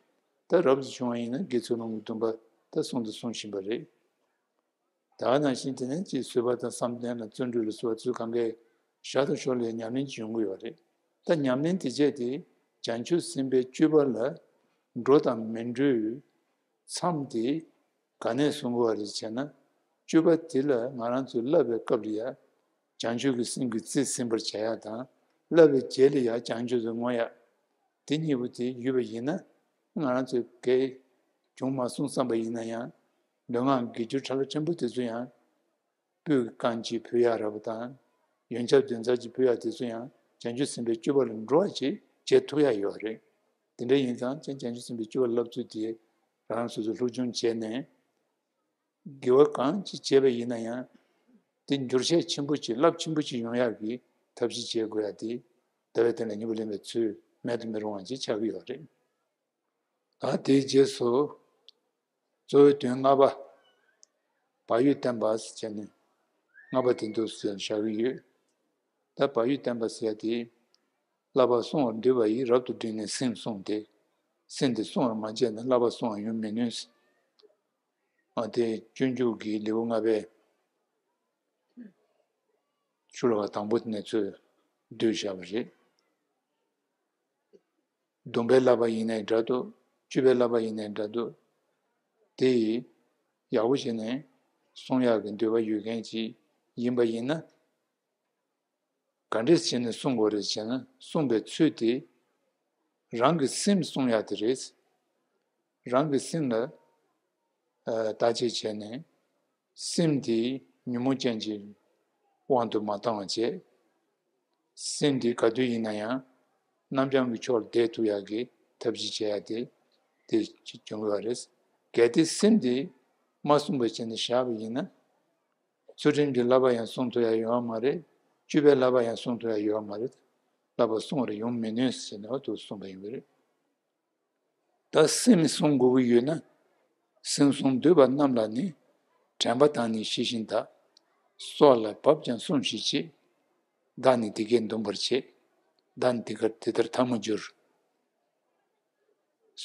ད་རབ་ཏུ་བྱུང་བ་ཡིན་ན་དགེ་ཚུལ་སློང་གི་སྡོམ་པ་ད་སྲུང་དང་སྲུང་བཞིན་པ་རེད། ད་ག་ནང་བཞིན་དེ་ནས་ཅིག་བཟོད་པ་དང་བསམ་གཏན་དང་བརྩོན་འགྲུས་ལ་སོགས་པ་ཚུར་གང་གའི་ཞར་དང་ཞོར་ལ་ཉམས་ལེན་ཅིག་ཡོང་གི་ཡོད་རེད། ད་ཉམས་ལེན་དེ་བྱས་ཏེ་བྱང་ཆུབ་སེམས་དཔའི་སྤྱོད་པ་ལ་འགྲོ་དང་མི་འགྲོའི་མཚམས་དེ་ག་ནས་བཟུང་དགོས་པ་རེད་ཅེ་ན། སྤྱོད་པ་དེ་ལ་ང་རང་ཚོས་བསླབ་པའི་སྐབས་ལ་ཡ་བྱང་ཆུབ་ཀྱི་སེམས་ཀྱིས་རྩིས་ཟིན་པར་བྱ་ཡ་དང་། བསླབ་པའི་རྗེས་ལ་ཡ་བྱང་ཆུབ་ཏུ་བསྔོ་ཡ། དེ་གཉིས་པོ་དེ་ཡོད་པ་ཡིན་ན། ང་རང་ཚོས་གལ་བྱུང་མ་སོང་བསམ་པ་ཡིན་ན་ཡང་། ལུས་ངག་གི་རྒྱུ་ཕྲ་ལ་ཕྲན་བུ་དེ་ཚོ་ཡང་སྤོས་ཀྱི་རྐང་གཅིག་ཕུལ་ཡག་འདྲ་པོ་དང་། ཡོན་ཆབ་དོན་རྩ་གཅིག་ཕུལ་ཡག་དེ་ཚོ་ཡང་བྱང་ཆུབ་སེམས་དཔའི་སྤྱོད་པ་ལ་འགྲོ་བ་ཅིག་བྱེད་ཐུབ་ཡག་ཡོད་རེད། དེ་འདྲ་ཡིན་ཙང་ཀྱང་བྱང་ཆུབ་སེམས་དཔའི་སྤྱོད་པ་བསླབ་ཚུལ་དེ་རང་སོ་སོ་སློབ་སྦྱོང་བྱས་ནས། དགེ་བ་གང་ཅི་བྱས་པ་ཡིན་ན་ཡང་། དེ་འགྱུར་བཤད་ཆེན་པོ་ཅིག་རླབས་ཆེན་པོ་ཅིག་ཡོང་ཡག་གི་ཐབས་ཤེས་བྱེད་དགོས་ཡག་དེ། ཟླ་བའི་སྟེང་ལ་སྙིང་པོ་ལེན་པའི་ཚུལ་མེད་དུ་མི་རུང་བ་ཅིག་ཆགས་ཀྱི་ཡོད་རེད། ད་དེའི་རྗེས་སུ་གཙོ་བོའི་དོན་ལྔ་པ། བག་ཡོད་བསྟེན་པ་ཟེར་བྱས་ནས་ལྔ་པ་དེ་འདུག་ཟེར་བཞག་གི་ཡོད། ད་བག་ཡོད་བསྟེན་པ་ཟེར་ཡ་དེ། བསླབ་པ་བསྲུང་བར་འདོད་པ་ཡིས། རབ་ཏུ་བསྒྲིམས་ནས་སེམས་བསྲུང་སྟེ། སེམས་དེ་བསྲུང་བར་མ་བྱས་ན། བསླབ་པ་བསྲུང་བར་ཡོང་མི་ནུས། ཨ་དེ་སྤྱོད་འཇུག་གི་ལེའུ་ལྔ་པའི་ཤོ་ལོ་ཀ་དང་པོ་དེ་ནས་ཚུར་བསྡུས་བཞག་པ་རེད། སྡོམ་པའི་བསླབ་པ་ཡིན་ནའི་འདྲ་འདུག་སྤྱོད་པའི་བསླབ་པ་ཡིན་ནའི་འདྲ་འདུག་དེ་ཡིས་ཡག་པོ་བྱས་ནས་བསྲུང་ཡག་གི་འདོད་པ་ཡོད་མཁན་ཅིག་ཡིན་པ་ཡིན་ན། ག་འདྲས་བྱས་ནས་བསྲུང་དགོས་རེད་ཅེ་ན། བསྲུང་བའི་ཚུལ་དེ། རང་གི་སེམས་བསྲུང་ཡག་དེ་རེད། རང་གི་སེམས་ལ་ཨ་བརྟག་དཔྱད་བྱས་ནས། སེམས་དེ་ཉོན་མོངས་ཅན་གྱི་དབང་དུ་མ་བཏང་བ་བྱས། སེམས་དེ་ག་དུས་ཡིན་ན་ཡང་རྣམ་བྱང་གི་ཕྱོགས་ལ་བསྡད་ཐུབ་ཡག་གི་ཐབས་ཤེས་བྱེད་ཡག་དེ། དེ་གཅིག་བྱུང་དགོས་པ་རེད། གལ་ཏེ་སེམས་དེ་མ་བསྲུངས་པ་བྱས་ནས་བཞག་པ་ཡིན་ན། ཚུལ་ཁྲིམས་ཀྱི་བསླབ་པ་ཡང་བསྲུང་ཐུབ་ཡག་ཡོད་མ་རེད། སྤྱོད་པའི་བསླབ་པ་ཡང་བསྲུང་ཐུབ་ཡག་ཡོད་མ་རེད། བསླབ་པ་བསྲུང་བར་ཡོང་མི་ནུས་ཟེར་ནས་འོ་དེ་གསུངས་པ་ཡིན་པ་རེད། ད་སེམས་བསྲུང་དགོས་ཀྱི་ཡོད་ན། སེམས་བསྲུང་འདོད་པ་རྣམས་ལ་ནི། དྲན་པ་དང་ནི་ཤེས་བཞིན་དག་སྲོག་ལ་བབ་ཀྱང་བསྲུང་ཞིག་ཅེས། བདག་ནི་དེ་སྐད་འདུན་པར་བྱེད། བདག་ནི་དེ་ཀར་དེ་ལྟར་ཐལ་མོ་སྦྱོར།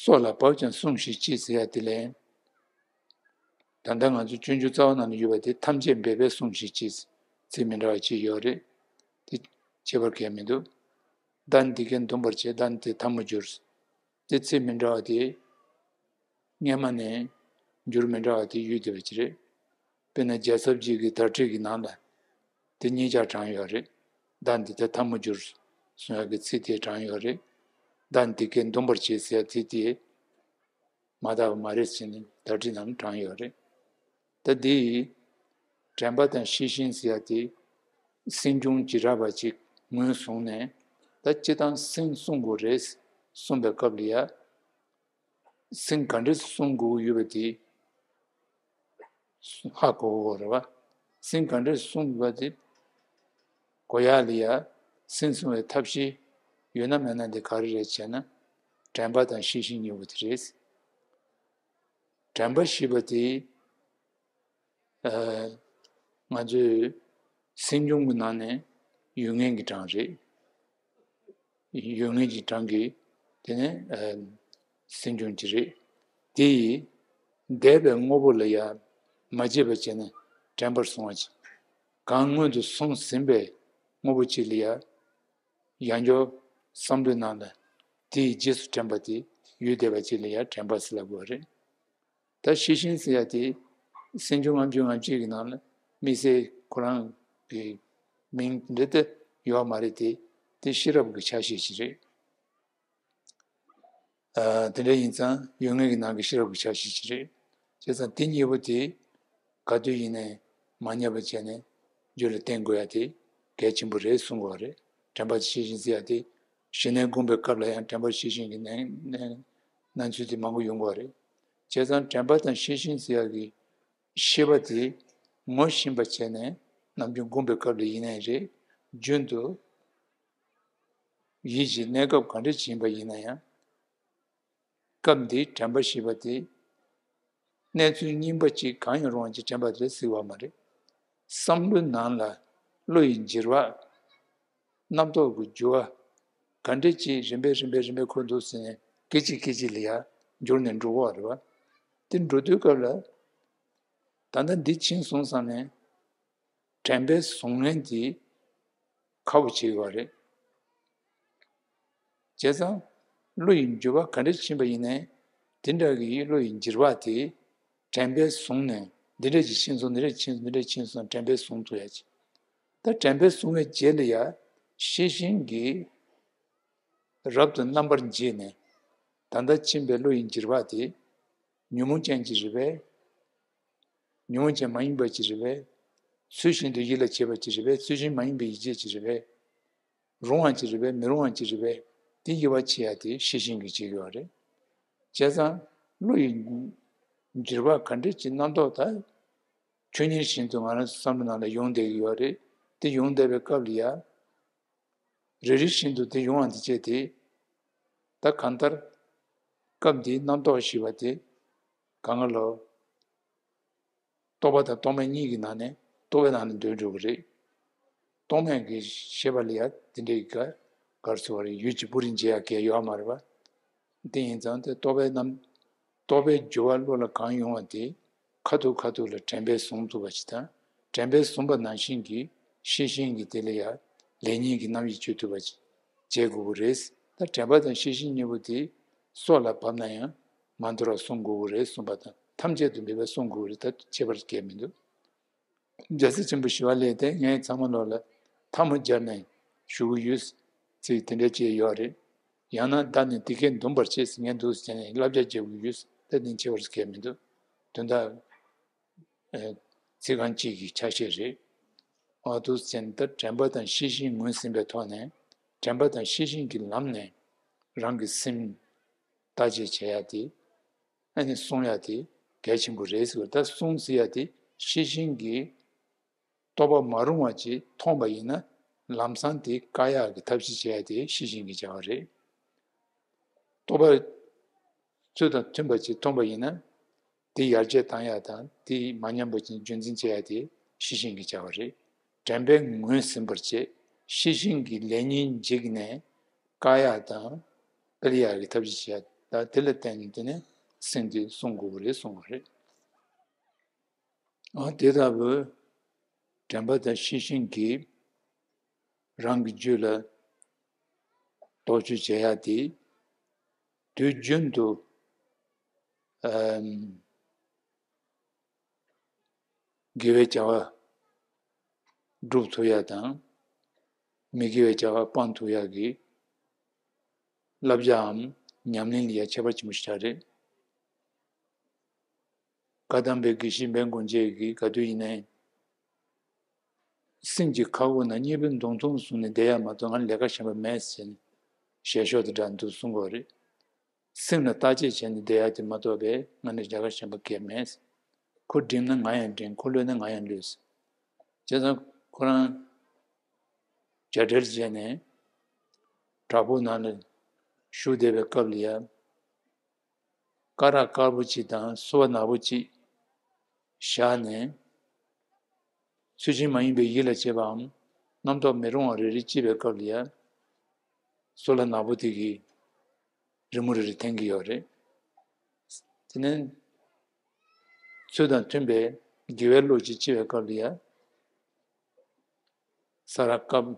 སྲོག་ལ་བབ་ཀྱང་བསྲུང་ཞིག་ཅེས་ཟེར་ཡ་དེ་ལས། ད་ལྟ་ང་ཚོ་སྤྱོད་འཇུག་རྩ་བ་ནང་ལ་ཡོད་པ་དེ། ཐམས་ཅད་འབད་པས་བསྲུང་ཞིག་ཅེས་ཚིག་མི་འདྲ་བ་ཅིག་ཡོད་རེད། དེ་ཁྱད་པར་གང་ཡང་མི་འདུག་བདག་ནི་དེ་སྐད་འདུན་པར་བྱེད། བདག་ནི་དེ་ཐལ་མོ་སྦྱོར། དེ་ཚིག་མི་འདྲ་བ་དེ། སྔ་མ་ནས་འགྱུར་མི་འདྲ་བ་དེ་ཡོད་བསྡད་པ་ཅིག་རེད། དཔེར་ན་རྒྱལ་ཚབ་ཅིག་གི་དར་ཁྲིད་ཀྱི་ནང་ལ་དེ་གཉིས་ཀ་དྲངས་ཡོད་རེད། བདག་ནི་དེ་ཐལ་མོ་སྦྱོར་གསུང་ཡག་གི་ཚིག་དེ་དྲངས་ཡོད་རེད། བདག་ནི་དེ་སྐད་འདུན་པར་བྱེད་ཟེར་ཡག་ཚིག་དེ་མ་དག་པ་མ་རེད་ཟེར་ནས་དར་ཁྲིད་ནང་དྲངས་ཡོད་རེད། ད་འདི་དྲན་པ་དང་ཤེས་བཞིན་ཟེར་ཡག་དེ་སེམས་བྱུང་བྱེ་བྲག་པ་ཅིག་ངོས་བཟུང་ནས། ད་སྤྱིར་བཏང་སེམས་བསྲུང་དགོས་རེད་གསུངས་པའི་སྐབས་ལ་ཡ། སེམས་ག་འདྲས་བསྲུང་དགོས་ཡོད་པ་དེ་ཧ་གོ་དགོས་རེད་བ། སེམས་ག་འདྲས་བསྲུང་དགོས་པ་དེ་གོ་ཡག་ལ་ཡ། སེམས་བསྲུང་བའི་ཐབས་ཤེས་ཡོད་ན་མེད་ན་དེ་ག་རེ་རེད་ཅེ་ན། དྲན་པ་དང་ཤེས་བཞིན་གཉིས་པོ་དེ་རེད། དྲན་པ་ཞེས་པ་དེ། ཨ་ང་ཚོའི་སེམས་བྱུང་གི་ནང་ནས་ཡོད་མཁན་གྱི་གྲངས་རེད། ཡོད་མཁན་གྱི་གྲངས་ཀྱི་དེ་ནས་ཨ་སེམས་བྱུང་གི་རེད། དེ་ཡིས་འདས་པའི་དངོས་པོ་ལ་ཡང་མ་བརྗེད་པ་བྱས་ནས་དྲན་པར་བསྲུང་བ་ཅིག་གང་སྔོན་དུ་སོང་ཟིན་པའི་དངོས་པོ་ཅིག་ལ་ཡང་ཡང་བསྐྱར་བསམ་བློའི་ནང་ལ་དེའི་རྗེས་སུ་དྲན་པ་དེ་ཡོད་བསྡད་པ་ཅིག་ལ་ཡང་དྲན་པ་ཟེར་ལབ་དགོས་པ་རེད། ད་ཤེས་བཞིན་ཟེར་ཡ་དེ་སེམས་བྱུང་ལྔ་བཅུ་ང་གཅིག་གི་ནང་ལ་དམིགས་བསལ་ཁོ་རང་གི་མིང་འདི་ལྟ་ཡོད་མ་རེད་དེ། དེ་ཤེས་རབ་ཀྱི་ཆ་ཤས་ཤིག་རེད། ཨ་དེ་འདྲ་ཡིན་ཙང་ཡོད་ངེས་ཀྱི་ནང་གི་ཤེས་རབ་ཀྱི་ཆ་ཤས་ཤིག་རེད། བྱས་ཙང་དེ་གཉིས་པོ་དེ་ག་དུས་ཡིན་ནའི་མ་ཉམས་པ་བྱས་ནས་རྒྱུད་ལ་བསྟེན་དགོས་ཡ་དེ་གལ་ཆེན་པོ་རེད་གསུང་གི་ཡོད་རེད། དྲན་པ་ཤེས་བཞིན་ཟེར་ཡ་དེ་ཞི་གནས་སྒོམ་པའི་སྐབས་ལ་ཡང་དྲན་པ་ཤེས་བཞིན་གྱི་གནས་གནས་གནས་ཚུལ་དེ་མང་པོ་ཡོང་གི་ཡོད་རེད། བྱས་ཙང་དྲན་པ་དང་ཤེས་བཞིན་ཟེར་ཡ་གི་ཤེས་པ་དེ་ངོ་ཤེས་པ་བྱས་ནས་ནམ་རྒྱུན་སྒོམ་པའི་སྐབས་ལ་ཡིན་ནའི་རེད། རྒྱུན་དུ་ ཡིད་ཀྱི་གནས་སྐབས་ག་འདྲ་ཅིག་ཡིན་པ་ཡིན་ན་ཡང་། སྐབས་འདིའི་དྲན་པ་ཞེས་པ་དེ། གནས་ཚུལ་རྙིང་པ་གཅིག་གང་ཡང་རུང་བ་ཅིག་དྲན་པ་དེ་ལ་ཟེར་བ་མ་རེད། བསམ་བློའི་ནང་ལ་བློ་ཡི་འགྱུར་བ། རྣམ་རྟོག་གི་འགྱུར་བ། ག་འདྲ་ཅིག་རིམ་པས་རིམ་པས་རིམ་པས་འཁོར་འདུག་ཟེར་ནས་སྐད་ཅིག་སྐད་ཅིག་ལ་ཡར་འགྱུར་ནས་འགྲོ་གི་ཡོད་རེད་བ། དེ་འགྲོ་དུས་སྐབས་ལ། ད་ལྟ་འདི་ཕྱིན་སོང་བསམ་ནས། དྲན་པའི་གཟུང་ངན་དེ་ཁག་པོ་ཆེ་བ་རེད། བྱས་ཙང་། བློ་ཡི་འགྱུར་བ་ག་འདྲ་ཕྱིན་པ་ཡིན་ནའི། དེ་འདྲ་གི་བློ་ཡི་འགྱུར་བ་དེ། དྲན་པས་བཟུང་ནས་འདི་འདྲ་ཅིག་ཕྱིན་སོང་། འདི་འདྲ་ཕྱིན་སོང་། འདི་འདྲ་ཕྱིན་སོང་། དྲན་པས་བཟུང་ཐུབ་ཡ་ཅིག་ད་དྲན་པས་བཟུང་བའི་རྗེས་ལ་ཡ། ཤེས་བཞིན་གྱིས་རབ་ཏུ་རྣམ་པར་འབྱེད་ནས། ད་ལྟ་ཕྱིན་པའི་བློ་ཡི་འགྱུར་བ་དེ། ཉོན་མོངས་ཅན་གྱི་རེད་པས། ཉོན་མོངས་ཅན་མ་ཡིན་པ་ཅིག་རེད་པས། ཚུལ་བཞིན་དུ་ཡིད་ལ་བྱེད་པ་ཅིག་རེད་པས། ཚུལ་བཞིན་མ་ཡིན་པའི་ཡིད་བྱེད་ཅིག་རེད་པས། རུང་བ་ཅིག་རེད་པས། མི་རུང་བ་ཅིག་རེད་པས། དེ་དབྱེ་བ་ཕྱེ་ཡ་དེ་ཤེས་བཞིན་གྱིས་བྱེད་ཀྱི་ཡོད་རེད། བྱས་ཙང་བློ་ཡི་འགྱུར་བ་ག་འདྲ་ཅིག་རྣམ་རྟོག་ད་ཆོས་ཉིད་བཞིན་དུ་ང་རང་ཚོའི་བསམ་བློ་ནང་ལ་ཡོང་བསྡད་ཀྱི་ཡོད་རེད། དེ་ཡོང་བསྡད་པའི་སྐབས་ལ་ཡ། རེ་རེ་བཞིན་དུ་དེ་ཡོང་བ་འདི་བྱས་ཏེ། ད་གང་ལྟར། སྐབས་འདིའི་རྣམ་རྟོག་ཞེས་པ་དེ། གང་ག་ལོ། རྟོག་པ་དང་རྟོག་མེད་གཉིས་ཀྱི་ནང་ནས་རྟོག་པའི་ནང་ནས་འདོན་འགྲོ་གི་རེད། རྟོག་མེད་ཀྱི་ཤེས་པ་ལ་ཡ་དེ་འདྲའི་ག་གར་སོ་བ་རེད། ཡུལ་གྱི་སྤུ་རིས་འབྱེད་ཡ་གལ་ཡོད་མ་རེད་པ། དེ་ཡིན་ཙང་དེ་རྟོག་པའི་རྣམ། རྟོག་པའི་རྒྱུ་བ་བློ་ལ་གང་ཡོང་བ་དེ། ཁ་ཐུག་ཁ་ཐུག་ལ་དྲན་པས་བཟུང་ཐུབ་པ་ཅིག་དང་། དྲན་པས་བཟུང་པ་ནང་བཞིན་གྱི་ཤེས་བཞིན་གྱི་དེ་ལ་ཡང་ལེགས་ཉེས་ཀྱི་རྣམ་དབྱེ་གཅོད་ཐུབ་པ་ཅིག་བྱེད་དགོས་ཀྱི་རེད། ད་དྲན་པ་དང་ཤེས་བཞིན་གཉིས་པོ་དེ་སྲོག་ལ་བབས་ན་ཡང་མ་འདོར་བར་བསྲུང་དགོས་ཀྱི་རེད་གསུངས་པ་དང་། ཐམས་ཅད་དུ་མེད་པར་བསྲུང་དགོས་ཀྱི་རེད། ད་ཁྱད་པར་གང་ཡང་མི་འདུག་རྒྱལ་སྲས་ཆེན་པོ་ཞི་བ་ལྷས་དེ་ངས་ཚང་མ་ལོག་ལ་ཐལ་མོ་སྦྱར་ནས་ཞུ་གི་ཡོད། ཚིག་དེ་འདྲ་ཅིག་ཡོད་རེད། ཡང་ན་བདག་ནི་དེ་སྐད་འདུན་པར་བྱེད་ཟེར་མཁན་འདུག་ཟེར་ནས་བསླབ་བྱ་བརྒྱབ་ཀྱི་ཡོད། ད་དེ་ཁྱད་པར་གང་ཡང་མི་འདུག་དོན་དག་ཨེ། ཚིག་རྐང་གཅིག་གི་ཆ་ཤས་རེད། འོ་འདུག་ཟེར་ནས་ད་དྲན་པ་དང་ཤེས་བཞིན་ངོས་ཟིན་པའི་ཐོག་ནས། དྲན་པ་དང་ཤེས་བཞིན་གྱི་ལམ་ནས་རང་གི་སེམས་བརྟག་དཔྱད་བྱེད་ཡ་དེ། ཨ་ནི་བསྲུང་ཡ་དེ་གལ་ཆེན་པོ་རེད་ཟེར་བ། ད་བསྲུང་ཟེར་ཡ་དེ་ཤེས་བཞིན་གྱིས་རྟོག་པ་མ་རུང་བ་ཅིག་མཐོང་བ་ཡིན་ན། ལམ་སང་དེ་བཀག་ཡག་གི་ཐབས་ཤེས་བྱེད་ཡ་དེ་ཤེས་བཞིན་གྱིས་བྱ་བ་རེད། རྟོག་པ་ཚུལ་དང་མཐུན་པ་ཅིག་མཐོང་བ་ཡིན་ན། དེ་ཡར་རྒྱས་བཏང་ཡ་དང་དེ་མ་ཉམས་པ་ཅིག་རྒྱུན་འཛིན་བྱེད་ཡ་དེ་ཤེས་བཞིན་གྱིས་བྱ་བ་རེད། དྲན་པས་ངོས་ཟིན་པར་བྱེད། ཤེས་བཞིན་གྱིས་ལེགས་ཉེས་འབྱེད་ནས་བཀག་ཡ་དང་སྤེལ་ཡ་གི་ཐབས་ཤེས་བྱེད་ཡ། ད་དེ་ལ་བརྟེན་ནས་དེ་ནས་སེམས་དེ་བསྲུང་དགོས་ཀྱི་རེད་གསུངས་པ་རེད། འོ་དེ་ལྟ་བུ་དྲན་པ་དང་ཤེས་བཞིན་གྱིས་རང་གི་རྒྱུད་ལ་རྟོག་དཔྱོད་བྱེད་ཡ་དེ་དུས་རྒྱུན་དུ་ཨམ་དགེ་བའི་བྱ་བ་སྒྲུབ་ཐུབ་ཡ་དང་། མི་དགེ་བའི་བྱ་བ་སྤང་ཐུབ་ཡ་གི་བསླབ་བྱའམ་ཉམས་ལེན་ལ་ཡ་ཁྱད་པར་ཆེན་པོ་ཞིག་ཆགས་རེད། བཀའ་གདམས་པའི་དགེ་བཤེས་འབན་དགོན་བཅས་ཀྱིས་ག་དུས་ཡིན་ནའི། སེམས་ཀྱི་ཁ་འོག་ན་གཉེར་པའི་མདུང་ཐུང་བཟུང་ནས་བསྡད་ཡ་མ་གཏོགས་ང་ལས་ཀ་གཞན་པ་མེད་ཟེར་ནས་ཞལ་ཤོག་དེ་འདྲ་འདུག་གསུང་གི་ཡོད་རེད། སེམས་ལ་བརྟག་དཔྱད་བྱས་ནས་བསྡད་ཡ་དེ་མ་གཏོགས་པའི་ང་ལས་ལས་ཀ་གཞན་པ་གང་ཡང་མེད། ཁོ་འགྲིམ་ན་ང་ཡང་འགྲིམ། ཁོ་གློད་ན་ང་ཡང་གློད། བྱས་ཙང་ཁོ་རང་རྒྱ་བྲལ་བྱས་ནས་བྲག་ཕུག་ནང་ལ་བཞུགས་བསྡད་པའི་སྐབས་ལ་ཡ། སྐ་རགས་དཀར་པོ་གཅིག་དང་སོལ་བ་ནག་པོ་གཅིག་བཞག་ནས། ཚུལ་བཞིན་མ་ཡིན་པའི་ཡིད་ལ་བྱེད་པའམ་རྣམ་རྟོག་མི་རུང་བ་རེ་རེ་སྐྱེས་པའི་སྐབས་ལ་ཡ། སོལ་བ་ནག་པོ་དེ་གིས་རི་མོ་རེ་རེ་འཐེན་གྱི་ཡོད་རེད། དེ་ནས་ཚུལ་དང་མཐུན་པའི་དགེ་བའི་བློ་གཅིག་སྐྱེས་པའི་སྐབས་ལ་ཡ། ས་ར་དཀར་པོ།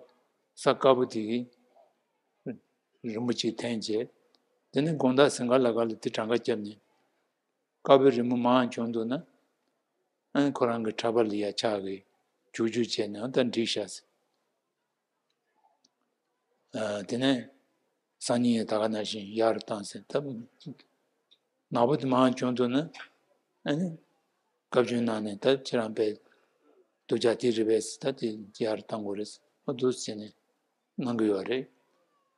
ས་དཀར་པོ་དེ་གིས་རི་མོ་གཅིག་འཐེན་བྱས། དེ་ནས་དགོང་དག་ཟིན་ག་ལ་ག་ལ་དེ་གྲངས་ཀ་བརྒྱབ་ནས། དཀར་པོའི་རི་མོ་མང་བྱུང་འདུག་ན། ཨ་ནི་ཁོ་རང་གི་ཕྲག་པ་ལ་ཡ་ཕྱག་གིས་འཇུག་འཇུག་བྱས་ནས་ཨ་ད་འགྲིག་ཤག་ཟེར། ཨ་དེ་ནས་སང་ཉིན་ཡང་ད་ག་ནང་བཞིན་ཡར་བཏང་ཟེར། ད་ནག་པོ་དེ་མང་བྱུང་འདུག་ན། ཨ་ནི་བཀའ་བཀྱོན་གནང་ནས་ད་ཁྱེད་རང་པས་སྡུག་ཅག་དེ་རེད་པས་ཟེར། ད་དེ་ཡར་བཏང་དགོས་རེད་ཟེར། ཨ་འདུག་ཟེར་ནས་གནང་གི་ཡོད་རེད།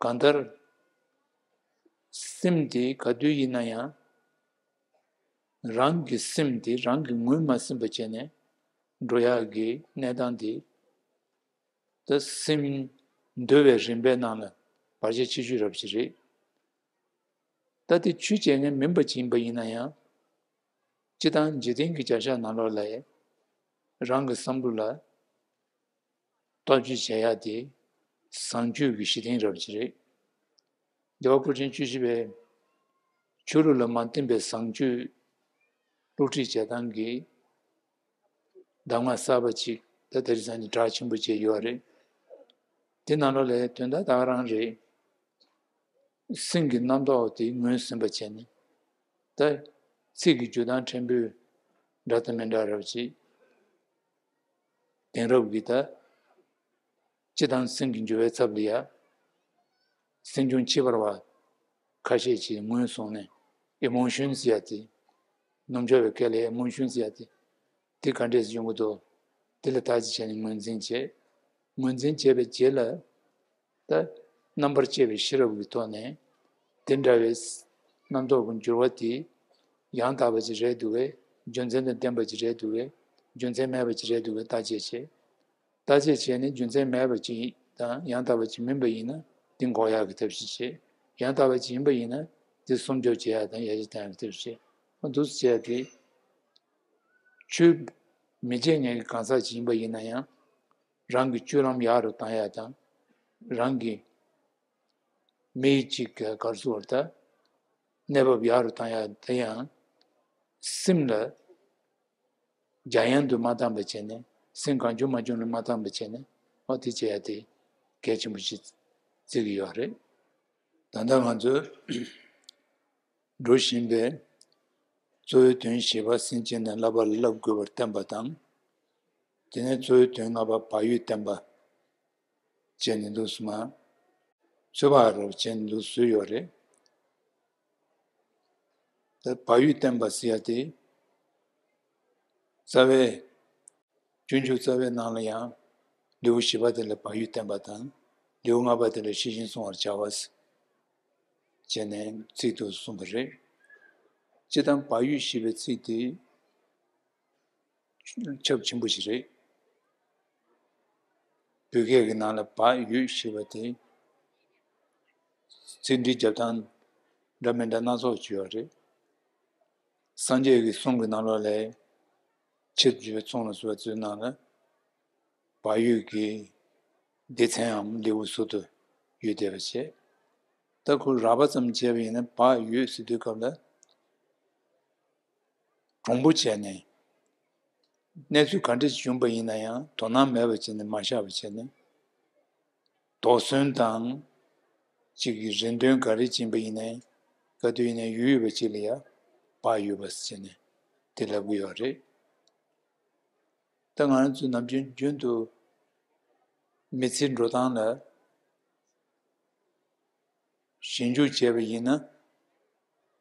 གང་ལྟར་སེམས་དེ་ག་དུས་ཡིན་ན་ཡང་རང་གི་སེམས་དེ་རང་གིས་ངོས་མ་ཟིན་པ་བྱས་ནས་འགྲོ་ཡག་གི་གནས་སྟངས་དེ། ད་སེམས་འདུལ་བའི་རིམ་པའི་ནང་ལ་ བར་ཆད་ཆེ་ཤོས་རབ་ཅིག་རེད། ད་དེ་ཆོས་བྱེད་མཁན་མིན་པ་ཅིག་ཡིན་པ་ཡིན་ན་ཡང་། སྤྱི་དང་འཇིག་རྟེན་གྱི་བྱ་བཞག་ནང་ལོགས་ལ་རང་གི་བསམ་བློ་ལ་བརྟག་དཔྱད་བྱེད་ཡག་དེ་བཟང་སྤྱོད་ཀྱི་གཞི་རྟེན་རབ་ཅིག་རེད། རྒྱལ་བ་སྐུ་ཕྲེང་བཅུ་བཞི་པས་ཆོས་ལུགས་ལ་མ་བརྟེན་པའི་བཟང་སྤྱོད་སློབ་ཁྲིད་བྱེད་སྟངས་ཀྱི་གདམས་ངག་གསར་པ་ཅིག་ད་དེ་རིང་སང་ཉིན་གྲགས་ཆེན་པོ་བྱས་ཡོད་རེད། དེ་ནང་ལོགས་ལ་དོན་དག་ད་ག་རང་རེད། སེམས་ཀྱི་རྣམ་རྟོག་དེ་ངོས་ཟིན་པ་བྱས་ནས། ད་ཚིག་གི་འཇུག་སྟངས་ཕྲན་བུ་འདྲ་དང་མི་འདྲ་རབ་ཅིག་དེང་རབས་ཀྱི་ད་སྤྱི་དང་སེམས་ཀྱི་འགྱུར་བའི་ཚབ་ལ་ཡ། སེམས་བྱུང་ཁྱད་པར་བ་ཁ་ཤས་ཀྱིས་ངོས་བཟུང་ནས་ཨི་མོ་ཤོན་ཟེར་ཡ་དེ། རྣམ་འབྱོར་བའི་སྐད་ལ་ཨི་མོ་ཤོན་ཟེར་ཡ་དེ། དེ་ག་འདྲས་ཡོང་གི་འདུག་དེ་ལ་བརྟག་དཔྱད་བྱས་ནས་ངོས་འཛིན་བྱས། ངོས་འཛིན་བྱས་པའི་རྗེས་ལ། ད་རྣམ་པར་དཔྱད་པའི་ཤེས་རབ་ཀྱི་ཐོག་ནས་དེ་འདྲ་བའི་རྣམ་རྟོག་གི་འགྱུར་བ་དེ་ཡང་དག་པ་ཅིག་རེད་འདུག་གས། རྒྱུ་མཚན་དང་ལྡན་པ་ཅིག་རེད་འདུག་གས། རྒྱུ་མཚན་མེད་པ་ཅིག་རེད་འདུག་གས། བརྟག་དཔྱད་བྱས། བརྟག་དཔྱད་བྱས་ནས་རྒྱུ་མཚན་མེད་པ་ཅིག་དང་ཡང་དག་པ་ཅིག་མིན་པ་ཡིན་ན་དེ་འགོག་ཡག་གི་ཐབས་ཤེས་བྱས། ཡང་དག་པ་ཅིག་ཡིན་པ་ཡིན་ན་དེ་སྲུང་སྐྱོབ་བྱེད་ཡག་དང་ཡར་རྒྱས་གཏོང་ཡག་གི་ཐབས་ཤེས་བྱས། འོ་འདུག་སེ་བྱས་ཏེ། ཆོས་མི་བྱེད་མཁན་གྱི་གང་ཟག་ཅིག་ཡིན་པ་ཡིན་ན་ཡང་། རང་གི་སྤྱོད་ལམ་ཡག་རུ་བཏང་ཡག་དང་། རང་གི་མི་གཅིག་གི་གར་སོང་བར་ད་གནས་བབ་ཡག་རུ་བཏང་ཡག་དེ་ཡང་སེམས་ལ་རྒྱ་ཡན་དུ་མ་བཏང་བ་བྱས་ནས། སེམས་གང་བྱུང་མ་བྱུང་ལ་མ་བཏང་བ་བྱས་ནས། འོ་དེ་བྱེད་ཡག་དེ་གལ་ཆེན་པོ་ཞིག་བརྩི་གི་ཡོད་རེད། ད་ལྟ་ང་ཚོས་འགྲོ་བཞིན་པའི་གཙོ་བོའི་དོན་བཞི་པ་སེམས་ཅན་ནི་བསླབ་པ་ལ་བསླབ་དགོས་པར་བསྟན་པ་དང་། དེ་ནས་གཙོ་བོའི་དོན་ལྔ་པ་བག་ཡོད་བསྟན་པ་བཅས་ནི་འདུག་སེ་མ། ཚོད་དཔག་རོགས་བྱས་ནི་འདུག་བཟོས་ཡོད་རེད། ད་བག་ཡོད་བསྟན་པ་ཟེར་ཡ་དེ། རྩ་བའི། སྤྱོད་འཇུག་རྩ་བའི་ནང་ལ་ཡང་། ལེའུ་བཞི་པ་དེ་ལ་བག་ཡོད་བསྟན་པ་དང་། ལེའུ་ལྔ་པ་དེ་ལ་ཤེས་བཞིན་བསྲུང་བར་བྱ་བ། བྱས་ནས་ཚིག་ཏུ་གསུངས་པ་རེད། སྤྱིར་བཏང་བག་ཡོད་ཞེས་པའི་ཚིག་དེ་ཁྱབ་ཆེན་པོ་ཞིག་རེད། བོད་སྐད་ཀྱི་ནང་ལ་བག་ཡོད་ཞེས་པ་དེ་ཚིག་འབྲུ་རྒྱབ་སྟངས་འདྲ་མི་འདྲ་སྣ་ཚོགས་ཅིག་ཡོད་རེད། སངས་རྒྱས་ཀྱི་གསུང་གི་ནང་ལོགས་ལ། ཆེད་དུ་བརྗོད་པའི་ཚོགས་ལ་སོགས་པ་ཚོའི་ནང་ལ། བག་ཡོད་ཀྱི་སྡེ་ཚན་འམ་ལེའུ་ཟུར་དུ་ཡོད་བསྡད་པ་བྱས། ད་ཁོ་རགས་པ་ཙམ་བྱས་པ་ཡིན་ན་བག་ཡོད་ཟེར་དུས་སྐབས་ལ། གྲུང་པོ་བྱས་ནས། གནས་ཚུལ་ག་འདྲ་ཞིག་བྱུང་པ་ཡིན་ན་ཡང་དོ་སྣང་མེད་པ་བྱས་ནས་མ་བཞག་པ་བྱས་ནས། དོགས་ཟོན་དང་། གཅིག་གི་རེ་འདུན་ག་རེ་བྱིན་པ་ཡིན་ནའི། ག་དུས་ཡིན་ནའི་ཡོད་ཡོད་པ་གཅིག་ལ་ཡ་བག་ཡོད་པ་ཟེར་ནས་དེ་ལབ་གི་ཡོད་རེད། ད་ང་རང་ཚོ་ནམ་རྒྱུན་རྒྱུན་དུ་མི་ཚེའི་འགྲོ་སྟངས་ལ། ཞིབ་འཇུག་བྱས་པ་ཡིན་ན།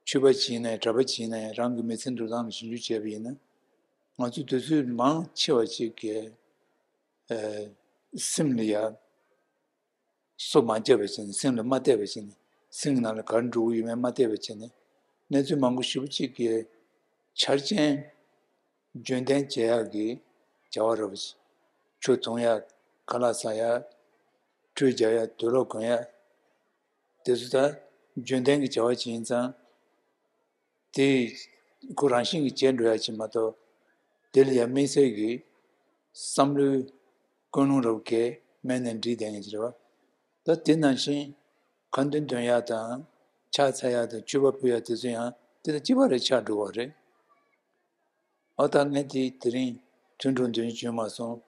ཆོས་པ་ཅིག་ཡིན་ནའི་གྲྭ་པ་ཅིག་ཡིན་ནའི་རང་གི་མི་ཚེ་འགྲོ་སྟངས་ལ་ཞིབ་འཇུག་བྱས་པ་ཡིན་ན། ང་ཚོ་དུས་ཚོད་མང་ཆེ་བ་ཅིག་གིས་ཨ། སེམས་ལ་ཡ་སོ་མ་བརྒྱབ་པ་བྱས་ནས། སེམས་ལ་མ་བལྟས་པ་བྱས་ནས། སེམས་ཀྱི་ནང་ལ་ག་རེ་འགྲོ་གི་ཡོད་མེད་མ་བལྟས་པ་བྱས་ནས། གནས་ཚུལ་མང་པོ་ཞེ་པོ་ཅིག་གིས་འཆར་ཅན། རྒྱུན་ལྡན་བྱེད་ཡག་གི་བྱ་བ་རེད་པ། ཆུ་འཐུང་ཡག་ཁ་ལག་ཟ་ཡག་ཁྲུས་རྒྱག་ཡག་དུག་ལོག་གོན་ཡག་དེ་ཚོ་ད་རྒྱུན་ལྡན་གྱི་བྱ་བ་ཅིག་ཡིན་ཙང་། དེ་ཁོ་རང་བཞིན་གྱིས་བྱས་འགྲོ་ཡག་ཅིག་མ་གཏོགས། དེ་ལ་ཡང་དམིགས་བསལ་གྱི་བསམ་བློའི་ཀུན་སློང་རབ་གས་མེད་ནས་འགྲིག་བསྡད་མཁན་ཅིག་རེད་པ། ད་དེ་ནང་བཞིན་ཁ་འདོན་འདོན་ཡག་དང་། ཕྱག་འཚལ་ཡག་དང་། མཆོད་པ་ཕུལ་ཡག་དེ་ཚོ་ཡང་དེ་དང་གཅིག་པ་རེ་ཆགས་འགྲོ་བ་རེད། ཨོ་ད་ངས་དེ་དེ་རིང་ཐུན་དྲུག་འདོན་རྒྱུ་བྱུང་མ་སོང་།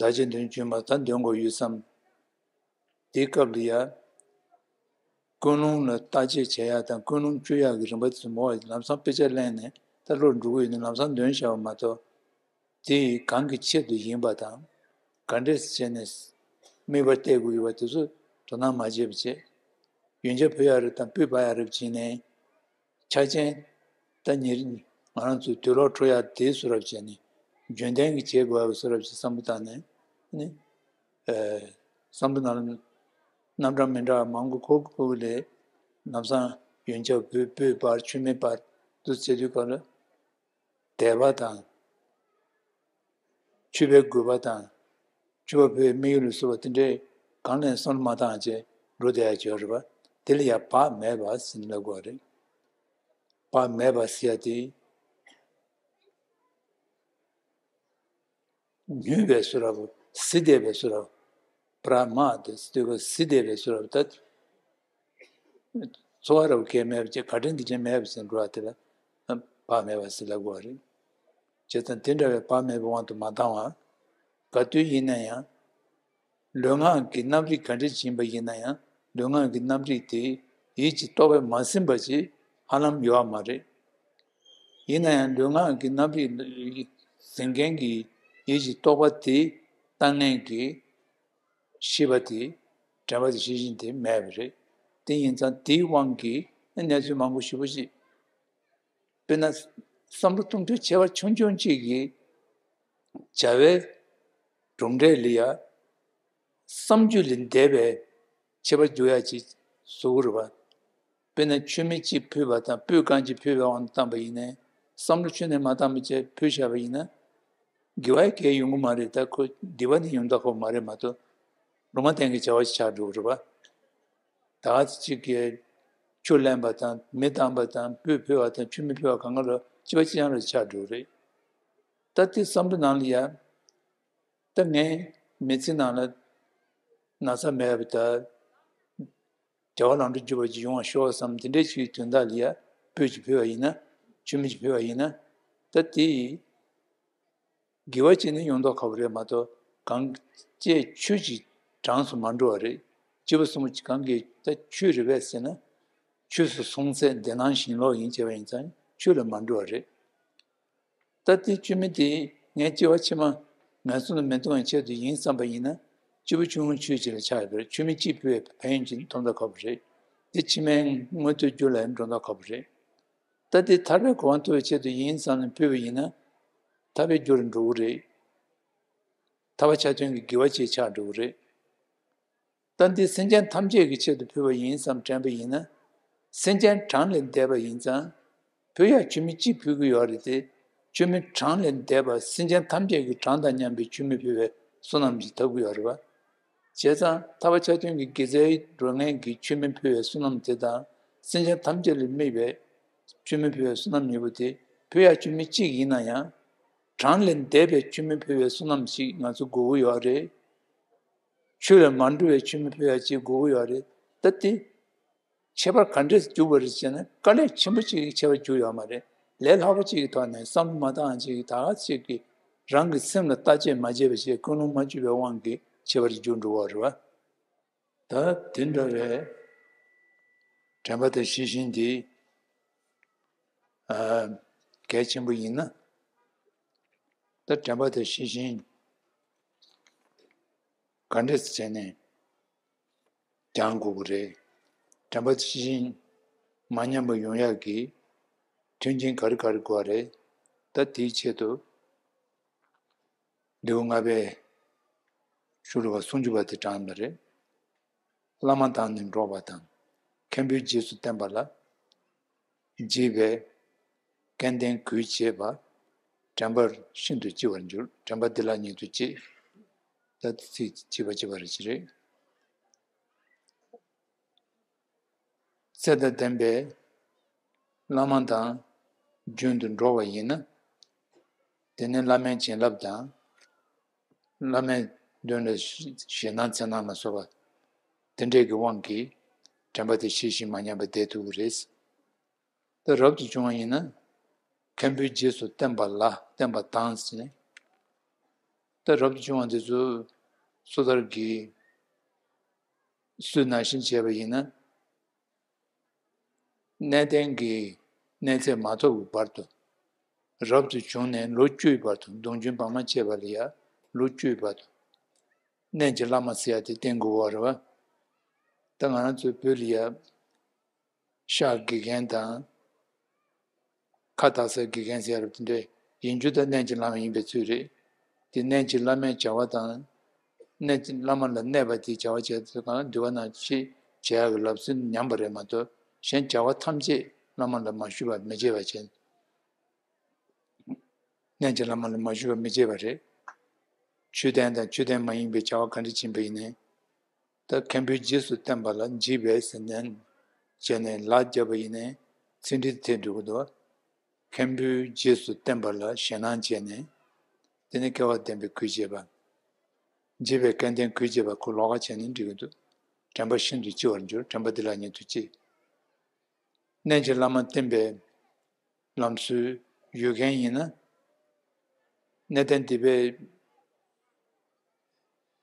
ཟླ་གཅིག་འདོན་རྒྱུ་བྱུང་མ་ད་འདོན་དགོས་ཡོད་བསམ། དེའི་སྐབས་ལ་ཡ། ཀུན་སློང་ལ་བརྟག་དཔྱད་བྱེད་ཡག་དང་ཀུན་སློང་བཅོས་ཡག་གི་རིམ་པ་དེ་ཚོ་མོ་བ་ལམ་སང་དཔེ་ཆ་ལེན་ནས་ད་བློར་འགྲོ་གི་ཡོད་ནས་ལམ་སང་འདོན་བཞག་པ་མ་གཏོགས། དེ་ཡི་གང་གི་ཆེད་དུ་ཡིན་པ་དང་། ག་འདྲས་བྱས་ནས་དམིགས་པ་གཏད་དགོས་ཡོད་པ་དེ་ཚོ་དོ་སྣང་མ་བྱས་པ་བྱས། ཡོན་ཆབ་ཕུལ་ཡག་རེད་དང་སྤོས་སྤར་ཡག་རེད་བྱས་ནས། ཆ་རྐྱེན། ད་ཉེར། ང་རང་ཚོའི་དུག་ལོག་འཁྲུ་ཡག་དེ་བཟོ་འདྲ་བྱས་ནས། རྒྱུན་ལྡན་གྱི་བྱེད་དགོས་པ་བཟོ་འདྲ་བྱས་བསམ་བློ་བཏང་ནས་ནི། ཨེ། བསམ་བློ་ནང་ལ་རྣམ་གྲངས་མི་འདྲ་བ་མང་པོ་འཁོར་འཁོར་གི་ལས། ལམ་སང་ཡོན་ཆབ་ཕུལ། སྤོས་སྤར། མཆོད་མེ་སྤར། འདུག་སེ་བྱེད་དུས་སྐབས་ལ། དད་པ་དང་། མཆོད་པའི་དགོས་པ་དང་། མཆོད་པ་ཕུལ་བའི་དམིགས་ཡུལ་ལ་སོགས་པ་དེ་འདྲའི་གང་ལ་ཡང་བསམ་བློ་མ་བཏང་བྱས། འགྲོ་བསྡད་ཡ་ཅིག་ཡོད་རེད་པ། དེ་ལ་ཡ་བག་མེད་པ་ཟེར་ནས་ལབ་དགོས་རེད། བག་མེད་པ་ཟེར་ཡ་དེ། ཉུལ་བའི་བཟོ་འདྲ་པོ། བཟི་བསྡད་པའི་བཟོ་འདྲ་པོ། པྲ་མ་དེ་ཟེར་དུས་བཟི་བསྡད་པའི་བཟོ་འདྲ་པོ་ད། འཚོ་བ་འདྲ་པོ་གང་ཡང་མེད་པ་བྱས། བཀའ་དྲིན་དེ་ཅང་མེད་པ་ཟེར་འགྲོ་བ་དེ་ལ་བག་མེད་པ་ཟེར་ལབ་དགོས་པ་རེད། བྱས་ཙང་དེ་འདྲ་བའི་བག་མེད་པའི་དབང་དུ་མ་བཏང་བར། ག་དུས་ཡིན་ན་ཡང་། ལུས་ངག་གི་རྣམ་རིག་ག་འདྲ་ཞིག་ཡིན་པ་ཡིན་ན་ཡང་། ལུས་ངག་གི་རྣམ་རིག་དེ་ཡིད་ཀྱི་རྟོག་པས་མ་ཟིན་པ་ཞིག་ཧ་ལམ་ཡོད་པ་མ་རེད། ཡིན་ན་ཡང་ལུས་ངག་གི་རྣམ་རིག་ཟིན་མཁན་གྱི་ཡིད་ཀྱི་རྟོག་པ་དེ་བཏང་མཁན་གྱི་ཤེས་པ་དེ། དྲན་པ་དེ། ཤེས་བཞིན་དེ་མེད་པ་རེད། དེ་ཡིན་ཙང་དེའི་དབང་གིས་གནས་ཚུལ་མང་པོ་ཞེ་པོ་ཅིག་དཔེར་ན། བསམ་བློ་གཏོང་ཕྱོགས་ཁྱད་པར་ཆུང་ཆུང་གཅིག་གིས་བྱ་བའི་གྲུབ་འབྲས་ལ་ཡ་བསམ་རྒྱུ་ལས་འདས་པའི་ཁྱད་པར་འགྱུར་ཡ་ཅིག་བཟོ་གི་རེད་པ། དཔེར་ན་མཆོད་མེ་གཅིག་ཕུལ་བ་དང་སྤོས་གང་ཅིག་ཕུལ་བའི་དབང་དུ་བཏང་པ་ཡིན་ནའི། བསམ་བློ་ཁྱོན་ནས་མ་བཏང་བ་བྱས་ཕུལ་བཞག་པ་ཡིན་ན། དགེ་བ་གང་ཡང་ཡོང་གི་མ་རེད། ད་ཁོ་སྡིག་པ་ནི་ཡོང་ད་ཁོ་མ་རེད་མ་གཏོགས། ལུང་མ་བསྟན་གྱི་བྱ་བ་ཞིག་ཆགས་འགྲོ་གི་རེད་པ། ད་ག་ཚོད་ཅིག་གིས་ཆུ་ལེན་པ་དང་མེ་བཏང་པ་དང་སྤོས་ཕུལ་བ་དང་མཆོད་མེ་ཕུལ་བ་གང་ག་ལ་གཅིག་པ་གཅིག་རྐྱང་རེ་ཆགས་འགྲོ་གི་རེད། ད་དེ་བསམ་བློ་ནང་ལ་ཡ། ད་ངའི་མི་ཚེ་ནང་ལ་ན་ཚ་མེད་པ་དང་། བྱ་བ་ལམ་འགྲོ་རྒྱུག་པ་ཅིག་ཡོང་བ་ཤོག་བསམ་དེ་འདྲའི་ཅིག་དོན་དག་ལ་ཡ་སྤོས་ཅིག་ཕུལ་བ་ཡིན་ན། མཆོད་མེ་ཅིག་ཕུལ་བ་ཡིན་ན། ད་དེ་ཡིས་དགེ་བ་ཅིག་ནི་ཡོང་མདོག་ཁ་པོ་རེད་མ་གཏོགས། གང་བྱས་ཆོས་ཅིག་གྲངས་སུ་མ་འགྲོ་བ་རེད། སྐྱེས་བུ་གསུམ་པོ་གང་གིས་ད་ཆོས་རེད་པས་ཟེར་ན། ཆོས་སུ་སོང་ཚད་འདི་སྣང་ཞེན་ལོག་ཡིན་བྱས་པ་ཡིན་ཙང་ཆོས་ལ་མ་འགྲོ་བ་རེད། ད་དེ་མཆོད་མེ་དེ་ངའི་སྐྱེ་བ་ཕྱི་མ་ངན་སོང་ལ་མི་ལྟུང་བའི་ཆེད་དུ་ཡིན་བསམ་པ་ཡིན་ན། སྐྱེས་བུ་ཆུང་ངུ་ཆོས་ཅིག་ལ་ཆགས་ཡོད་པ་རེད། མཆོད་མེ་གཅིག་ཕུལ་བའི་ཕན་ཡོན་ཅིག་ཐོབ་མདོག་ཁ་པོ་རེད། དེ་ཕྱི་མའི་མངོན་མཐོའི་རྒྱུ་ལ་འགྲོ་མདོག་ཁ་པོ་རེད། ད་དེ་ཐར་པའི་གོ་འཕང་ཐོབ་པའི་ཆེད་དུ་ཡིན་བསམ་ནས་ཕུལ་བ་ཡིན་ན། ཐར་པའི་རྒྱུ་ལ་འགྲོ་གི་རེད། ཐར་པ་ཆ་མཐུན་གྱི་དགེ་བ་ཅིག་ཆགས་འགྲོ་གི་རེད། ད་འདི་སེམས་ཅན་ཐམས་ཅད་ཀྱི་ཆེད་དུ་ཕུལ་བ་ཡིན་བསམ་དྲན་པ་ཡིན་ན། སེམས་ཅན་གྲངས་ལས་འདས་པ་ཡིན་ཙང་། ཕུལ་ཡག་མཆོད་མེ་གཅིག་ཕུལ་གྱི་ཡོད་རེད་དེ། མཆོད་མེ་གྲངས་ལས་འདས་པ་སེམས་ཅན་ཐམས་ཅད་ཀྱི་གྲངས་དང་མཉམ་པའི་མཆོད་མེ་ཕུལ་བའི་བསོད་ནམས་ཤིག་ཐོབ་ཀྱི་ཡོད་རེད་པ། བྱས་ཙང་ཐར་པ་ཆ་མཐུན་གྱི་དགེ་རྩའི་རོལ་མངལ་གྱི་མཆོད་མེ་ཕུལ་བའི་བསོད་ནམས་དེ་དང་། སེམས་ཅན་ཐམས་ཅད་ལ་དམིགས་པའི་མཆོད་མེ་ཕུལ་བའི་བསོད་ནམས་གཉིས་པོ་དེ། ཕུལ་ཡག་མཆོད་མེ་གཅིག་ཡིན་ན་ཡང་། གྲངས་ལས་འདས་པའི་མཆོད་མེ་ཕུལ་བའི་བསོད་ནམས་ཤིག་ང་ཚོ་དགོས་ཀྱི་ཡོད་རེད། ཆོས་ལ་མ་འགྲོ་བའི་མཆོད་མེ་ཕུལ་ཡག་ཅིག་དགོས་ཀྱི་ཡོད་རེད། ད་དེ་ཁྱད་པར་ག་འདྲས་འགྱུར་བ་རེད་ཟེར་ན། དཀའ་ལས་ཆེན་པོ་ཅིག་ཁྱད་པར་འགྱུར་ཡོད་མ་རེད། ལས་སླ་པོ་ཅིག་གི་ཐོག་ནས་བསམ་བློ་མ་བཏང་ཅིག་ད་ག་ཅིག་གིས་རང་གི་སེམས་ལ་བརྟག་དཔྱད་མ་བྱས་པ་བྱས། ཀུན་སློང་མ་བཅོས་པའི་དབང་གིས་ཁྱད་པར་འགྱུར་འགྲོ་བ་རེད་པ། ད་དེ་འདྲ་བའི་དྲན་པ་དང་ཤེས་བཞིན་འདི་ཨ་གལ་ཆེན་པོ་ཡིན་ན། ད་དྲན་པ་དང་ཤེས་བཞིན་ག་འདྲས་བྱས་ནས་སྦྱང་དགོས་ཀྱི་རེད། དྲན་པ་དང་ཤེས་བཞིན་མ་ཉམས་པ་ཡོང་ཡག་གི་མཐུན་རྐྱེན་ག་རེ་ག་རེ་དགོས་པ་རེད། ད་དེའི་ཆེད་དུ་ལེའུ་ལྔ་པའི་ཤོ་ལོ་ཀ་སུམ་ཅུ་པ་དེ་དྲངས་པ་རེད། བླ་མ་དང་འགྲོགས་པ་དང་། མཁན་པོའི་རྗེས་སུ་བསྟན་པ་ལ། རྗེས་པའི་སྐལ་ལྡན་གུས་བྱེད་པ། དྲན་པར་ཤིན་ཏུ་ལྕི་བར་འགྱུར། དྲན་པ་འདི་ལ་ཉིད་དུ་བྱེད། ད་ཚིག་གཅིག་པ་གཅིག་པ་རེ་ཅིག་རེད། ཚེ་དང་ལྡན་པའི་བླ་མ་དང་རྒྱུན་དུ་འགྲོགས་པ་ཡིན་ན། དེ་ནི་བླ་མའི་བྱིན་རླབས་དང་། བླ་མའི་མདུན་ལ་ཞེད་སྣང་འཚེར་སྣང་ལ་སོགས་པ་དེ་འདྲས་ཀྱི་དབང་གིས་དྲན་པ་དེ་ཤེས་བཞིན་མ་ཉམས་པར་བསྡད་ཐུབ་ཀྱི་རེད། ད་རབ་ཏུ་བྱུང་བ་ཡིན་ན། མཁན་པོའི་རྗེས་སུ་བསྟན་པ་ལ་བསྟན་པ་དང་ཟེར་ནས། ད་རབ་ཏུ་བྱུང་བ་འདི་ཚོ་སོ་ཐར་གྱིས་སུས་ནང་བཞིན་བྱས་པ་ཡིན་ན། གནས་བརྟན་གྱི་གནས་ཚད་མ་ཐོབ་ཀྱི་བར་དུ། རབ་ཏུ་བྱུང་ནས་ལོ་བཅུའི་བར་དུ། གདུང་རྒྱུད་བར་མ་ཆད་པ་ལ་ཡ་ལོ་བཅུའི་བར་དུ། གནས་ཀྱི་བླ་མ་ཟེར་ཡ་དེ་བསྟེན་དགོས་པ་རེད་པ། ད་ང་རང་ཚོའི་བོད་ལ་ཡ། ཤག་དགེ་རྒན་དང་། ཁ་དག་སའི་དགེ་རྒན་ཟེར་ཡ་རབ་དེ་འདྲས་ཡིན་རྒྱུ་ད་གནས་ཀྱི་བླ་མ་ཡིན་པའི་ཚུལ་རེད། དེ་གནས་ཀྱི་བླ་མའི་བྱ་བ་དང་། གནས་ཀྱི་བླ་མ་ལ་གནས་པ་དེའི་བྱ་བ་བྱས་ཚེ་གང་འདུལ་བ་ནང་བཞིན་བྱེད་ཡག་གི་ལམ་སྲོལ་ཉམས་པ་རེད་མ་གཏོགས། གཞན་བྱ་བ་ཐམས་ཅད་བླ་མ་ལ་མ་ཞུས་པ་མི་བྱེད་པ་བྱས། གནས་ཀྱི་བླ་མ་ལ་མ་ཞུས་པ་མི་བྱེད་པ་རེད། མཆོད་རྟེན་དང་མཆོད་རྟེན་མ་ཡིན་པའི་བྱ་བ་ག་འདྲ་ཕྱིན་པ་ཡིན་ནའི། ད་མཁན་པོའི་རྗེས་སུ་བསྟན་པ་ལ་འཇིགས་པས་ཟེར་ནས་བྱས་ནས་ལ་བརྒྱབ་པ་ཡིན་ནའི་ཚིག་འགྲེལ་དེ་འགྲིག་གི་འདུག་མཁན་པོའི་རྗེས་སུ་བསྟན་པ་ལ་ཞེད་སྣང་བྱས་ནས་དེ་ནི་སྐལ་བ་ལྡན་པའི་གུས་བྱེད་པ། འཇིགས་པའི་སྐལ་ལྡན་གུས་བྱེད་པ་ཁོ་ལོགས་ཀ་བྱས་ནས་འགྲིག་གི་འདུག་དྲན་པ་ཤིན་ཏུ་ལྕི་བར་འགྱུར། དྲན་པ་འདི་ལ་ཉིད་དུ་ལྕི། གནས་ཀྱི་བླ་མ་བསྟེན་པའི་ལམ་སྲོལ་ཡོད་མཁན་ཡིན་ན། གནས་བརྟན་སྡིག་པའི་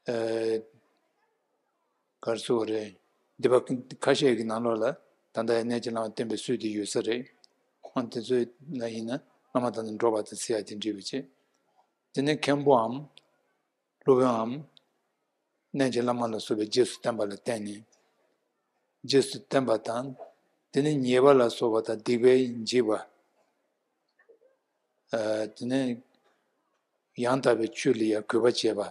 ཨ་ག་རེ་ཟེར་དགོས་རེད། སྡིག་པ་ཁ་ཤས་ཀྱི་ནང་ལོགས་ལ་ད་ལྟ་ཡང་གནས་ཀྱི་བླ་མ་བསྟེན་པའི་སྲོལ་དེ་ཡོད་ས་རེད། ཨང་དེ་ཚོ་ལ་ཡིན་ན་བླ་མ་དང་ནི་འགྲོགས་པ་དང་ཟེར་ཡ་དེ་འགྲིག་པ་བྱེད། དེ་ནས་མཁན་པོའམ་སློབ་དཔོན་གནས་ཀྱི་བླ་མ་ལ་སོགས་པའི་རྗེས་སུ་བསྟན་པ་ལ་བརྟེན་ནས། རྗེས་སུ་བསྟན་པ་དང་། དེ་ནི་ཉེས་པ་ལ་སོགས་པ་དང་སྡིག་པའི་འཇིགས་པ། ཨ་དེ་ནི་ཡང་དག་པའི་ཆོས་ལ་ཡང་གུས་པ་བྱེད་པ།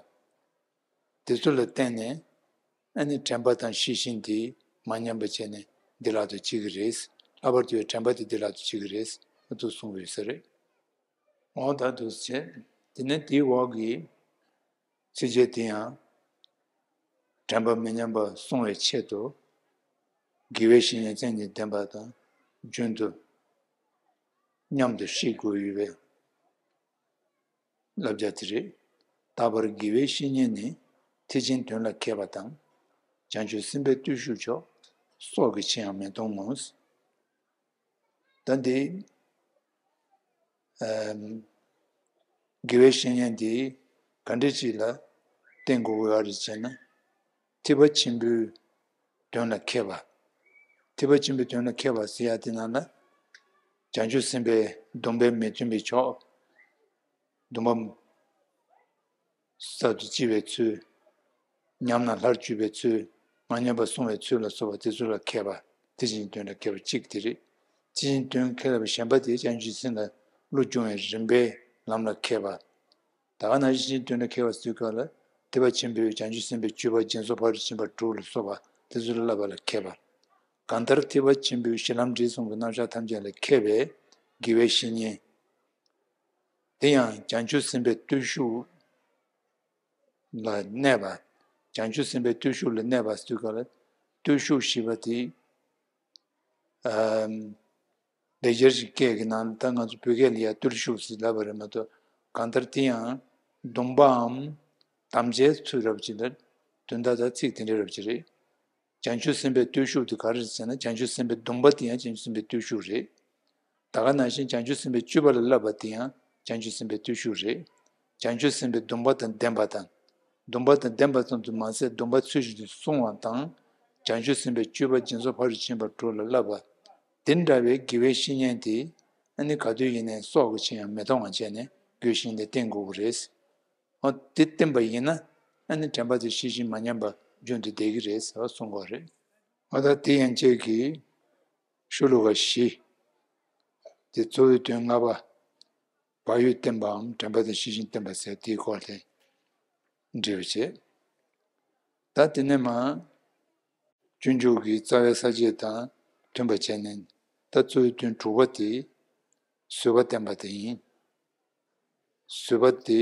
དེ་ཚོ་ལ་བརྟེན་ནས་ཨ་ནི་དྲན་པ་དང་ཤེས་བཞིན་དེ་མ་ཉམས་པ་བྱས་ནས་བདེ་བླག་ཏུ་སྐྱེ་གི་རེད། ལྷག་པར་དུ་དྲན་པ་དེ་བདེ་བླག་ཏུ་སྐྱེ་གི་རེད། ཨ་ཐུ་གསུངས་ཡོད་ས་རེད། འོ་ད་འདུག་སེ་བྱས། དེ་ནས་དེའི་འོག་གི་ཚིགས་བཅད་དེ་ཡང་དྲན་པ་མི་ཉམས་པ་སྲུང་བའི་ཆེད་དུ་དགེ་བའི་བཤེས་གཉེན་བཙན་གྱིས་འདེམས་པ་དང་རྒྱུན་དུ་མཉམ་དུ་བཤད་དགོས་ཡོད་པའི་བསླབ་བྱ་དེ་རེད། རྟག་པར་དགེ་བའི་བཤེས་གཉེན་ནི་ཐེག་ཆེན་དོན་ལ་མཁས་པ་དང་། བྱང་ཆུབ་སེམས་དཔའི་བརྟུལ་ཞུགས་མཆོག་སྲོག་གི་ཕྱིར་ཡང་མི་གཏོང་ངོ་། ད་འདི་ཨམ་དགེ་བའི་བཤེས་གཉེན་འདི་ག་འདྲ་ཅིག་ལ་བསྟེན་དགོས་ཀྱི་ཡོད་རེད་ཅེ་ན། ཐེག་པ་ཆེན་པོའི་དོན་ལ་མཁས་པ། ཐེག་པ་ཆེན་པོའི་དོན་ལ་མཁས་པ་ཟེར་ཡ་དེ་ནང་ལ་བྱང་ཆུབ་སེམས་དཔའི་སྡོམ་པས་མི་མཐུན་པའི་ཕྱོགས། སྡོམ་པ་གསར་དུ་བརྩི་བའི་ཚུལ། ཉམས་ན་སླར་བཅོས་པའི་ཚུལ། མ་ཉམས་པར་སྲུང་བའི་ཚུལ་ལ་སོགས་པ་དེ་ཚོ་ལ་མཁས་པ། དེ་བཞིན་དོན་ལ་མཁས་པ་གཅིག་དེ་རེད། དེ་བཞིན་དོན་མཁས་པ་གཞན་པ་དེ་བྱང་ཆུབ་སེམས་ལ་བློ་སྦྱོང་བའི་རིམ་པའི་ལམ་ལ་མཁས་པ། ད་ག་ནང་བཞིན་དོན་ལ་མཁས་པ་ཟེར་སྐབས་ལ་ཐེག་པ་ཆེན་པོའི་བྱང་ཆུབ་སེམས་དཔའི་སྤྱོད་པ་སྦྱིན་སོགས་ཕ་རོལ་ཕྱིན་པ་དྲུག་ལ་སོགས་པ་དེ་ཚོ་ལ་བསླབ་པ་ལ་མཁས་པ། གང་ལྟར་ཐེག་པ་ཆེན་པོའི་གཞི་ལམ་འབྲས་གསུམ་གྱི་རྣམ་གཞག་ཐམས་ཅད་ལ་མཁས་པའི་དགེ་བའི་བཤེས་གཉེན། དེ་ཡང་བྱང་ཆུབ་སེམས་དཔའི་བརྟུལ་ཞུགས་ལ་གནས་པ། བྱང་ཆུབ་སེམས་དཔའི་བརྟུལ་ཞུགས་ལ་གནས་པ་ཟེར་སྐབས་ལ་བརྟུལ་ཞུགས་ཞེས་པ་དེ་ཨམ་ལེགས་སྦྱར་གྱི་སྐད་ཀྱི་ནང་ད་ང་ཚོ་བོད་སྐད་ལ་ཡང་བརྟུལ་ཞུགས་ཟེར་ལབ་པ་རེད་མ་གཏོགས། གང་ལྟར་དེ་ཡང་སྡོམ་པའམ་དམ་བཅའི་ཚུལ་རབ་ཅིག་ལ་དོན་དག་དང་ཚིག་དེ་འདྲའི་རབ་ཅིག་རེད། བྱང་ཆུབ་སེམས་དཔའི་བརྟུལ་ཞུགས་དེ་ག་རེ་རེད་ཟེར་ན། བྱང་ཆུབ་སེམས་དཔའི་སྡོམ་པ་དེ་ཡང་བྱང་ཆུབ་སེམས་དཔའི་བརྟུལ་ཞུགས་རེད། ད་ག་ནང་བཞིན་བྱང་ཆུབ་སེམས་དཔའི་སྤྱོད་པ་ལ་བསླབ་པ་དེ་ཡང་བྱང་ཆུབ་སེམས་དཔའི་བརྟུལ་ཞུགས་རེད། བྱང་ཆུབ་སེམས་དཔའི་སྡོམ་པ་དང་ལྡན་པ་དང་། སྡོམ་པ་དང་ལྡན་པ་ཙམ་དུ་མ་ཟད་སྡོམ་པ་ཚུལ་བཞིན་དུ་བསྲུང་བ་དང་། བྱང་ཆུབ་སེམས་དཔའི་སྤྱོད་པ་སྦྱིན་སོགས་ཕ་རོལ་ཕྱིན་པ་དྲུག་ལ་བསླབ་པ། དེ་འདྲ་བའི་དགེ་བའི་བཤེས་གཉེན་དེ་ཨ་ནི་ག་དུས་ཡིན་ནའི་སྲོག་གི་ཕྱིར་ཡང་མི་གཏོང་བ་བྱས་ནས་དགེ་བའི་བཤེས་གཉེན་དེ་བསྟེན་དགོས་ཀྱི་རེད། འོ་དེ་བསྟེན་པ་ཡིན་ན་ཨ་ནི་དྲན་པ་དེ་ཤེས་བཞིན་མ་ཉམས་པ་རྒྱུན་དུ་བསྡད་ཀྱི་རེད་ཟེར་བ་གསུང་གི་རེད། འོ་ད་དེ་ཡན་ཆད་ཀྱི་ཤོ་ལོ་ཀ་བཞི། དེ་གཙོ་བོའི་དོན་ལྔ་པ། བག་ཡོད་བསྟེན་པའམ་དྲན་པ་དང་ཤེས་བཞིན་བསྟེན་པ་ཟེར་དེའི་སྐོར་དེ་འགྲེལ་བ་བྱེད། ད་དེ་ནས་མ། སྤྱོད་འཇུག་གི་རྩ་བའི་ས་བཅད་དང་མཐུན་པ་བྱས་ནས་ད་གཙོ་བོའི་དོན་དྲུག་པ་དེ་བཟོད་པ་བསྟེན་པ་དེ་ཡིན། བཟོད་པ་དེ་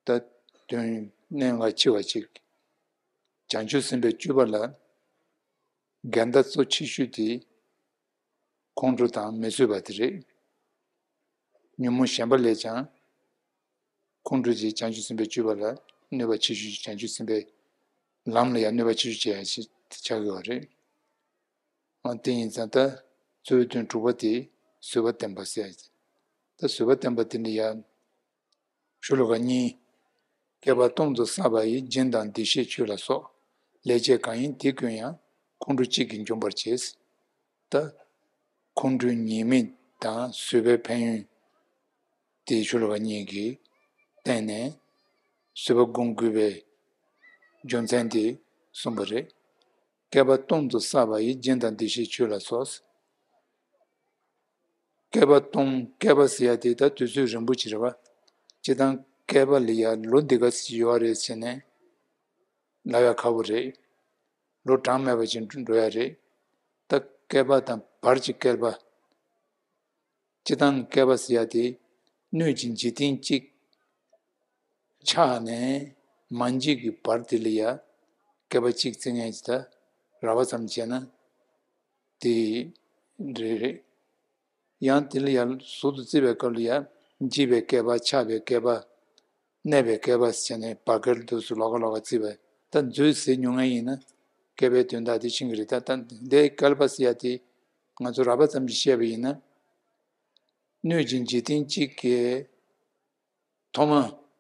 ད་དོན་གནད་འགག་ཆེ་བ་ཅིག་བྱང་ཆུབ་སེམས་དཔའི་སྤྱོད་པ་ལ་འགལ་ཟླ་གཙོ་ཆེ་ཤོས་དེ་ཁོང་ཁྲོ་དང་མི་བཟོད་པ་དེ་རེད། ཉོན་མོངས་ཞེན་པ་ལས་ཀྱང་ཁོང་ཁྲོ་དེ་བྱང་ཆུབ་སེམས་དཔའི་སྤྱོད་པ་ལ་གནོད་པ་ཆེ་ཤོས་བྱང་ཆུབ་སེམས་དཔའི་ལམ་ལ་ཡང་གནོད་པ་ཆེ་ཤོས་བྱེད་ཡ་ཞིག་ཆགས་ཀྱི་ཡོད་རེད། འོ་དེ་ཡིན་ཙང་ད་གཙོ་བོའི་དོན་དྲུག་པ་དེ་བཟོད་པ་བསྟེན་པ་ཟེར། ད་བཟོད་པ་བསྟེན་པ་དེ་འདྲ་ཡང་ཤོ་ལོ་ཀ་གཉིས། བསྐལ་པ་སྟོང་དུ་བསགས་པ་ཡི་སྦྱིན་དང་བདེ་གཤེགས་མཆོད་ལ་སོགས་ལེགས་སྤྱད་གང་ཡིན་དེ་ཀུན་ཡང་ཁོང་ཁྲོ་གཅིག་གིས་འཇོམས་པར་བྱེད། ད་ཁོང་ཁྲོའི་ཉེས་དམིགས་དང་བཟོད་པའི་ཕན་ཡོན་དེ་ཤོ་ལོ་ཀ་གཉིས་ཀྱིས་བསྟན་ནས་བཟོད་པ་སྒོམ་དགོས་པའི་རྒྱུ་མཚན་དེ་གསུངས་པ་རེད། བསྐལ་པ་སྟོང་དུ་བསགས་པ་ཡི་སྦྱིན་དང་བདེ་གཤེགས་མཆོད་ལ་སོགས། བསྐལ་པ་སྟོང་། བསྐལ་པ་ཟེར་ཡ་དེ་ད་དུས་ཚོད་རིང་པོ་ཅིག་རེད་བ། སྤྱིར་བཏང་བསྐལ་པ་ལ་ཡ་ལོ་འདི་ག་ཚོད་ཡོད་རེད་ཟེར་ནས་ལབ་ཡ་ཁག་པོ་རེད། ལོ་གྲངས་མེད་པ་ཅིག་འགྲོ་ཡ་རེད། ད་བསྐལ་པ་དང་བར་གྱི་བསྐལ་པ། སྤྱིར་བཏང་བསྐལ་པ་ཟེར་ཡ་དེ་སྣོད་ཀྱི་འཇིག་རྟེན་གཅིག་ཆགས་ནས་མ་འཇིག་གི་བར་དེ་ལ་ཡ་ བསྐལ་པ་གཅིག་བརྩི་མཁན་ཅིག་ད་རགས་པ་ཙམ་བྱས་ན་དེ་རེད་རེད། ཡང་དེ་ལ་ཡང་ཟུར་དུ་བརྩི་བའི་སྐབས་ལ་ཡང་འཇིག་པའི་བསྐལ་པ། ཆགས་པའི་བསྐལ་པ། གནས་པའི་བསྐལ་པ་ཟེར་ནས་བར་བསྐལ་དུས་སུ་ལོགས་ཀ་ལོགས་ཀ་བརྩིས་པས། ད་འཛོལ་ཟེར་མྱོང་མཁན་ཡིན་ན་བསྐལ་པའི་དོན་དག་དེ་ཤེས་ཀྱི་རེད། ད་ད་འདི་བསྐལ་པ་ཟེར་ཡ་དེ་ང་ཚོ་རགས་པ་ཙམ་གྱིས་བཤད་པ་ཡིན་ན། སྣོད་ཀྱི་འཇིག་རྟེན་གཅིག་གི་ཐོག་མ་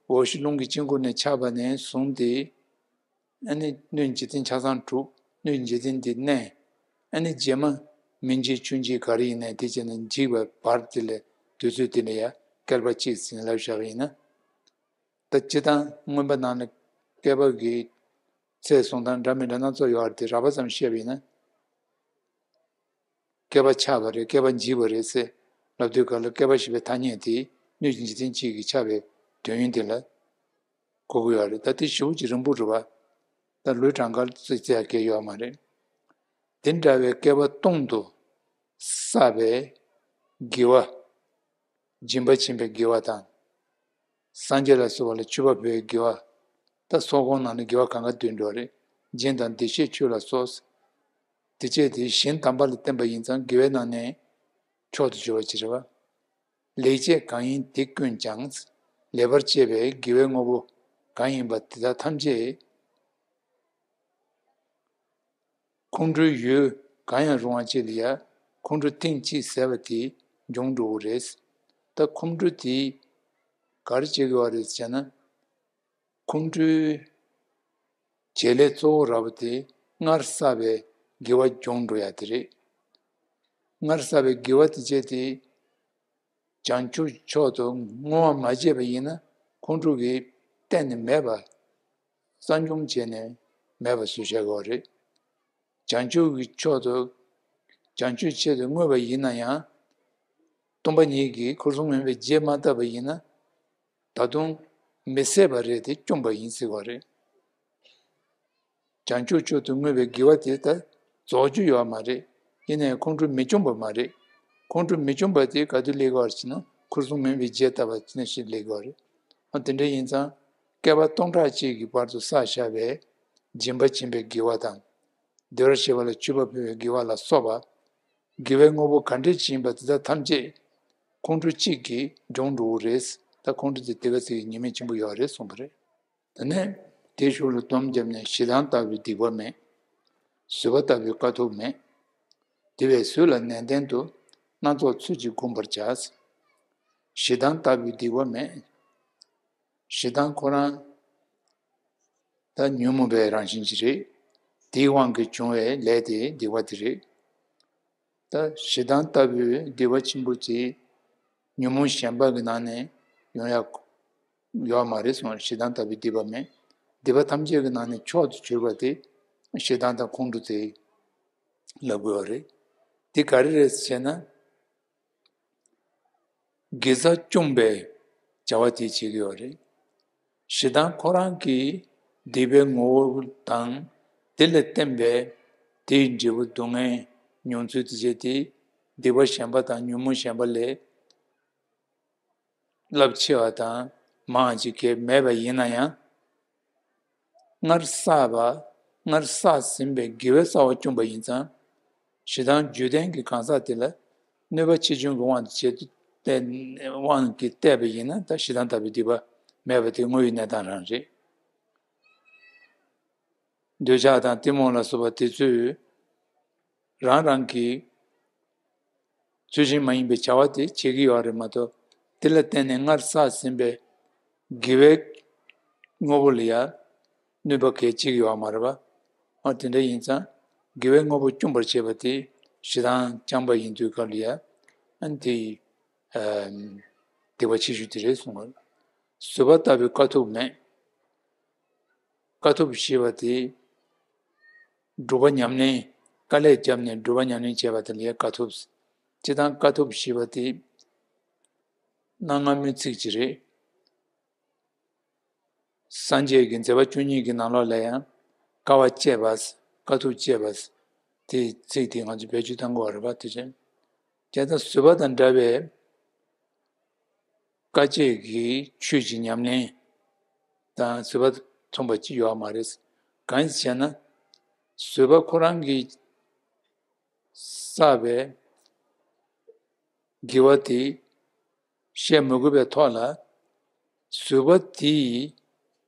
འོག་གཞུང་རླུང་གི་དཀྱིལ་འཁོར་ནས་ཆགས་པ་ནས་བཟུང་སྟེ། ཨ་ནི་སྣོད་འཇིག་རྟེན་ཆ་ཚང་གྲུབ། སྣོད་འཇིག་རྟེན་འདི་གནས། ཨ་ནི་རྗེས་མ་མི་འཇིག་ཆོས་འཇིག་ག་རེ་ཡིན་ནའི་དེ་བྱས་ནས་འཇིག་པའི་བར་དེ་ལ་དུས་ཚོད་དེ་ལ་ཡང་བསྐལ་པ་གཅིག་ཟིན་ལབ་བཞག་པ་ཡིན་ན། ད་སྤྱིར་བཏང་མངོན་པ་ནང་ལ་བསྐལ་པ་གི་ཚད་བཟུང་སྟངས་འདྲ་མི་འདྲ་སྣ་ཚོགས་ཡོད་རེད་དེ། རགས་པ་ཙམ་བཤད་པ་ཡིན་ན། བསྐལ་པ་ཆགས་པ་རེད། བསྐལ་པ་འཇིག་པ་རེད་ཟེར་ལབ་དུས་ག་ལ་བསྐལ་པ་ཞེས་པའི་ཐ་སྙད་དེ་སྣོད་ཀྱི་འཇིག་རྟེན་གཅིག་གི་ཆགས་པའི་དོན་ཡོད་དེ་ལ་གོ་གི་ཡོད་རེད། ད་དེ་ཞེ་པོ་ཅིག་རིང་པོ་རེད་བ། ད་ལུས་གྲངས་ཀ་ཙི་ཙི་ཡ་གལ་ཡོད་མ་རེད། དེ་འདྲ་བའི་བསྐལ་པ་སྟོང་དུ་བསགས་པའི་དགེ་བ། སྦྱིན་པ་བྱིན་པའི་དགེ་བ་དང་། སངས་རྒྱས་ལ་སོགས་པ་ལ་མཆོད་པ་ཕུལ་བའི་དགེ་བ། ད་ཚོགས་སྐོར་ནང་ནས་དགེ་བ་གང་ག་འདུས་འགྲོ་རེད། སྦྱིན་དང་བདེ་གཤེགས་མཆོད་ལ་སོགས། དེ་བཅས་དེ་ཞིང་དམ་པ་ལ་བརྟེན་པ་ཡིན་ཙང་དགེ་བའི་ནང་ནས་མཆོག་ཏུ་གྱུར་པ་ཅིག་རེད་བ། ལེགས་སྤྱད་གང་ཡིན་དེ་ཀུན་ཀྱང་། ལེགས་པར་སྤྱད་པའི་དགེ་བའི་དངོས་པོ་གང་ཡིན་པ་དེ་དག་ཐམས་ཅད། ཁོང་ཁྲོའི་ཡུལ་གང་ཡང་རུང་བ་ཅིག་ལ་ཡང་ཁོང་ཁྲོ་ཐེངས་གཅིག་ཟད་པ་དེ་འབྱུང་འགྲོ་གི་རེད། ད་ཁོང་ཁྲོ་དེ་ག་རེ་བྱེད་དགོས་པ་རེད་ཟེར་ན། ཁོང་ཁྲོའི་བྱེད་ལས་གཙོ་བོ་ར་བ་དེ་སྔར་བསགས་པའི་དགེ་བ་འབྱུང་འགྲོ་ཡ་དེ་རེད། སྔར་བསགས་པའི་དགེ་བ་དེ་བྱས་ཏེ། བྱང་ཆུབ་མཆོག་ཏུ་བསྔོ་བ་མ་བྱས་པ་ཡིན་ན་ཁོང་ཁྲོ་གིས་གཏན་ནས་མེད་པ། གསོ་སྦྱོང་བྱས་ནས་མེད་པ་བཟོས་བཞག་གི་རེད། བྱང་ཆུབ་ཀྱི་མཆོག་ཏུ། བྱང་ཆུབ་ཆེད་དུ་བསྔོས་པ་ཡིན་ན་ཡང་། སྟོང་པ་ཉིད་ཀྱིས་ཁོ་སྲུང་མུན་པའི་རྗེས་མ་བཏབ་པ་ཡིན་ན། ད་དུང་མི་ཟད་པ་རེད་དེ་བཅོམ་པ་ཡིན་ཟེར་བ་རེད། བྱང་ཆུབ་མཆོག་ཏུ་བསྔོས་པའི་དགེ་བ་དེ་ད་རྫོགས་རྒྱུ་ཡོད་མ་རེད། ཡིན་ནའི་ཁོང་ཁྲོ་མི་འབྱུང་བ་མ་རེད། ཁོང་ཁྲོ་མི་འབྱུང་བ་དེ་ག་དུས་སླེབས་ཀྱི་ཡོད་རེད་ཟེར་ན། ཁོ་སྲུང་མུན་པའི་རྗེས་བཏབ་པ་ནང་བཞིན་སླེབས་ཀྱི་ཡོད་རེད། ཨ། དེ་འདྲ་ཡིན་ཙང་བསྐལ་པ་སྟོང་ཕྲག་གཅིག་གི་བར་དུ་བསགས་བཞག་པའི་སྦྱིན་པ་བྱིན་པའི་དགེ་བ་དང་། བདེ་བར་གཤེགས་པ་ལ་མཆོད་པ་ཕུལ་བའི་དགེ་བ་ལ་སོགས་པ། དགེ་བའི་དངོས་པོ་ག་འདྲ་ཅིག་ཡིན་པ་དེ་དག་ཐམས་ཅད་ཁོང་ཁྲོ་གཅིག་གིས་འབྱུང་འགྲོ་གི་རེད། ད་ཁོང་ཁྲོ་དེ་དེ་ག་ཚོད་ཀྱི་ཉེས་དམིགས་ཆེན་པོ་ཡོད་རེད་གསུངས་པ་རེད། དེ་ནས་དེའི་གཞུག་ལ་སྡོམ་བརྒྱབ་ནས། ཞེ་སྡང་ལྟ་བུའི་སྡིག་པ་མེད། བཟོད་པ་ལྟ་བུའི་དཀའ་ཐུབ་མེད། དེ་བས་བཟོད་ལ་ནན་ཏན་དུ། སྣ་ཚོགས་ཚུལ་གྱིས་བསྒོམ་པར་བྱ། ཞེ་སྡང་ལྟ་བུའི་སྡིག་པ་མེད། ཞེ་སྡང་ཁོ་རང་ད་ཉོན་མོངས་པའི་རང་བཞིན་ཅིག་རེད། དེའི་དབང་གིས་བྱུང་བའི་ལས་དེ་སྡིག་པ་དེ་རེད། ད་ཞེ་སྡང་ལྟ་བུའི་སྡིག་པ་ཆེན་པོ་དེ་ཉོན་མོངས་གཞན་པ་གི་ནང་ནས་ཡོང་ཡག་ཡོད་མ་རེད་གསུངས། ཞེ་སྡང་ལྟ་བུའི་སྡིག་པ་མེད། སྡིག་པ་ཐམས་ཅད་ཀྱི་ནང་ནས་མཆོག་ཏུ་གྱུར་པ་དེ་ཞེ་སྡང་དང་ཁོང་ཁྲོ་དེ་ལབ་དགོས་པ་རེད། དེ་ག་རེ་རེད་ཟེར་ན། དགེ་རྩ་བཅོམ་པའི་བྱ་བ་དེ་བྱེད་ཀྱི་ཡོད་རེད། ཞེ་སྡང་ཁོ་རང་གི་སྡིག་པའི་ངོ་བོ་དང་། དེ་ལ་བརྟེན་པའི་དེའི་འབྲས་བུ་སྡུག་བསྔལ་མྱོང་ཚུལ་དེ་བྱས་ཏེ། སྡིག་པ་གཞན་པ་དང་ཉོན་མོངས་གཞན་པ་ལས་རླབས་ཆེ་བ་དང་མང་བ་ཅིག་གས་མེད་པ་ཡིན་ན་ཡང་། སྔར་བསགས་པ། སྔར་བསགས་ཟིན་པའི་དགེ་བའི་རྩ་བ་བཅོམ་པ་ཡིན་ཙང་། ཞེ་སྡང་རྒྱུད་ལྡན་གྱི་གང་ཟག་དེ་ལ་གནོད་པ་ཆེ་ཆུང་གི་དབང་དུ་བྱས་ཏེ། དབང་གིས་བལྟས་པ་ཡིན་ན། ད་ཞེ་སྡང་ལྟ་བུའི་སྡིག་པ་མེད་པ་དེ་དངོས་ཡོད་གནས་སྟངས་རང་རེད། འདོད་ཆགས་དང་གཏི་མུག་ལ་སོགས་པ་དེ་ཚོས་རང་རང་གི་ཚུལ་བཞིན་མ་ཡིན་པའི་བྱ་བ་དེ་བྱེད་ཀྱི་ཡོད་རེད་མ་གཏོགས། དེ་ལ་བརྟེན་ནས་སྔར་བསགས་ཟིན་པའི་དགེ་བའི་དངོས་པོ་ལ་ཡང་གནོད་པ་གལ་ཆེ་གི་ཡོད་མ་རེད་པ། ཨ། དེ་འདྲ་ཡིན་ཙང་དགེ་བའི་དངོས་པོ་བཅོམ་པར་བྱེད་པ་དེ་ཞེ་སྡང་རྐྱང་པ་ཡིན་དུས་སྐབས་ལ་ཡང་། ཨ། དེ་ཨ་སྡིག་པ་ཆེ་ཤོས་དེ་རེད་གསུངས་པ། བཟོད་པ་ལྟ་བུའི་དཀའ་ཐུབ་མེད། དཀའ་ཐུབ་ཞེས་པ་དེ། སྒྲུབ་པ་ཉམས་ལེན། དཀའ་ལས་བརྒྱབ་ནས་སྒྲུབ་པ་ཉམས་ལེན་བྱས་པ་དེ་ལ་དཀའ་ཐུབ། སྤྱིར་བཏང་དཀའ་ཐུབ་ཞེས་པ་དེ་གནའ་སྔ་མོའི་ཚིག་ཅིག་རེད། སངས་རྒྱས་ཀྱི་མཛད་པ་བཅུ་གཉིས་ཀྱི་ནང་ལོགས་ལ་ཡང་དཀའ་བ་སྤྱད་པ། དཀའ་ཐུབ་སྤྱད་པ། དེའི་ཚིག་དེ་ང་ཚོས་བེད་སྤྱོད་གཏང་དགོས་པ་རེད་པ། དེ་བཞིན་དེ་ལྟར་བཟོད་པ་དང་འདྲ་བའི་དཀའ་སྤྱད་ཀྱི་ཆོས་ཀྱི་ཉམས་ལེན་དང་བཟོད་པ་མཚུངས་པ་ཅིག་ཡོད་མ་རེད། གང་ཡིན་ཟེར་ན། བཟོད་པ་ཁོ་རང་གིས་བསགས་པའི་དགེ་བ་དེ་བཤད་མི་དགོས་པའི་ཐོག་ལ། བཟོད་པ་དེས་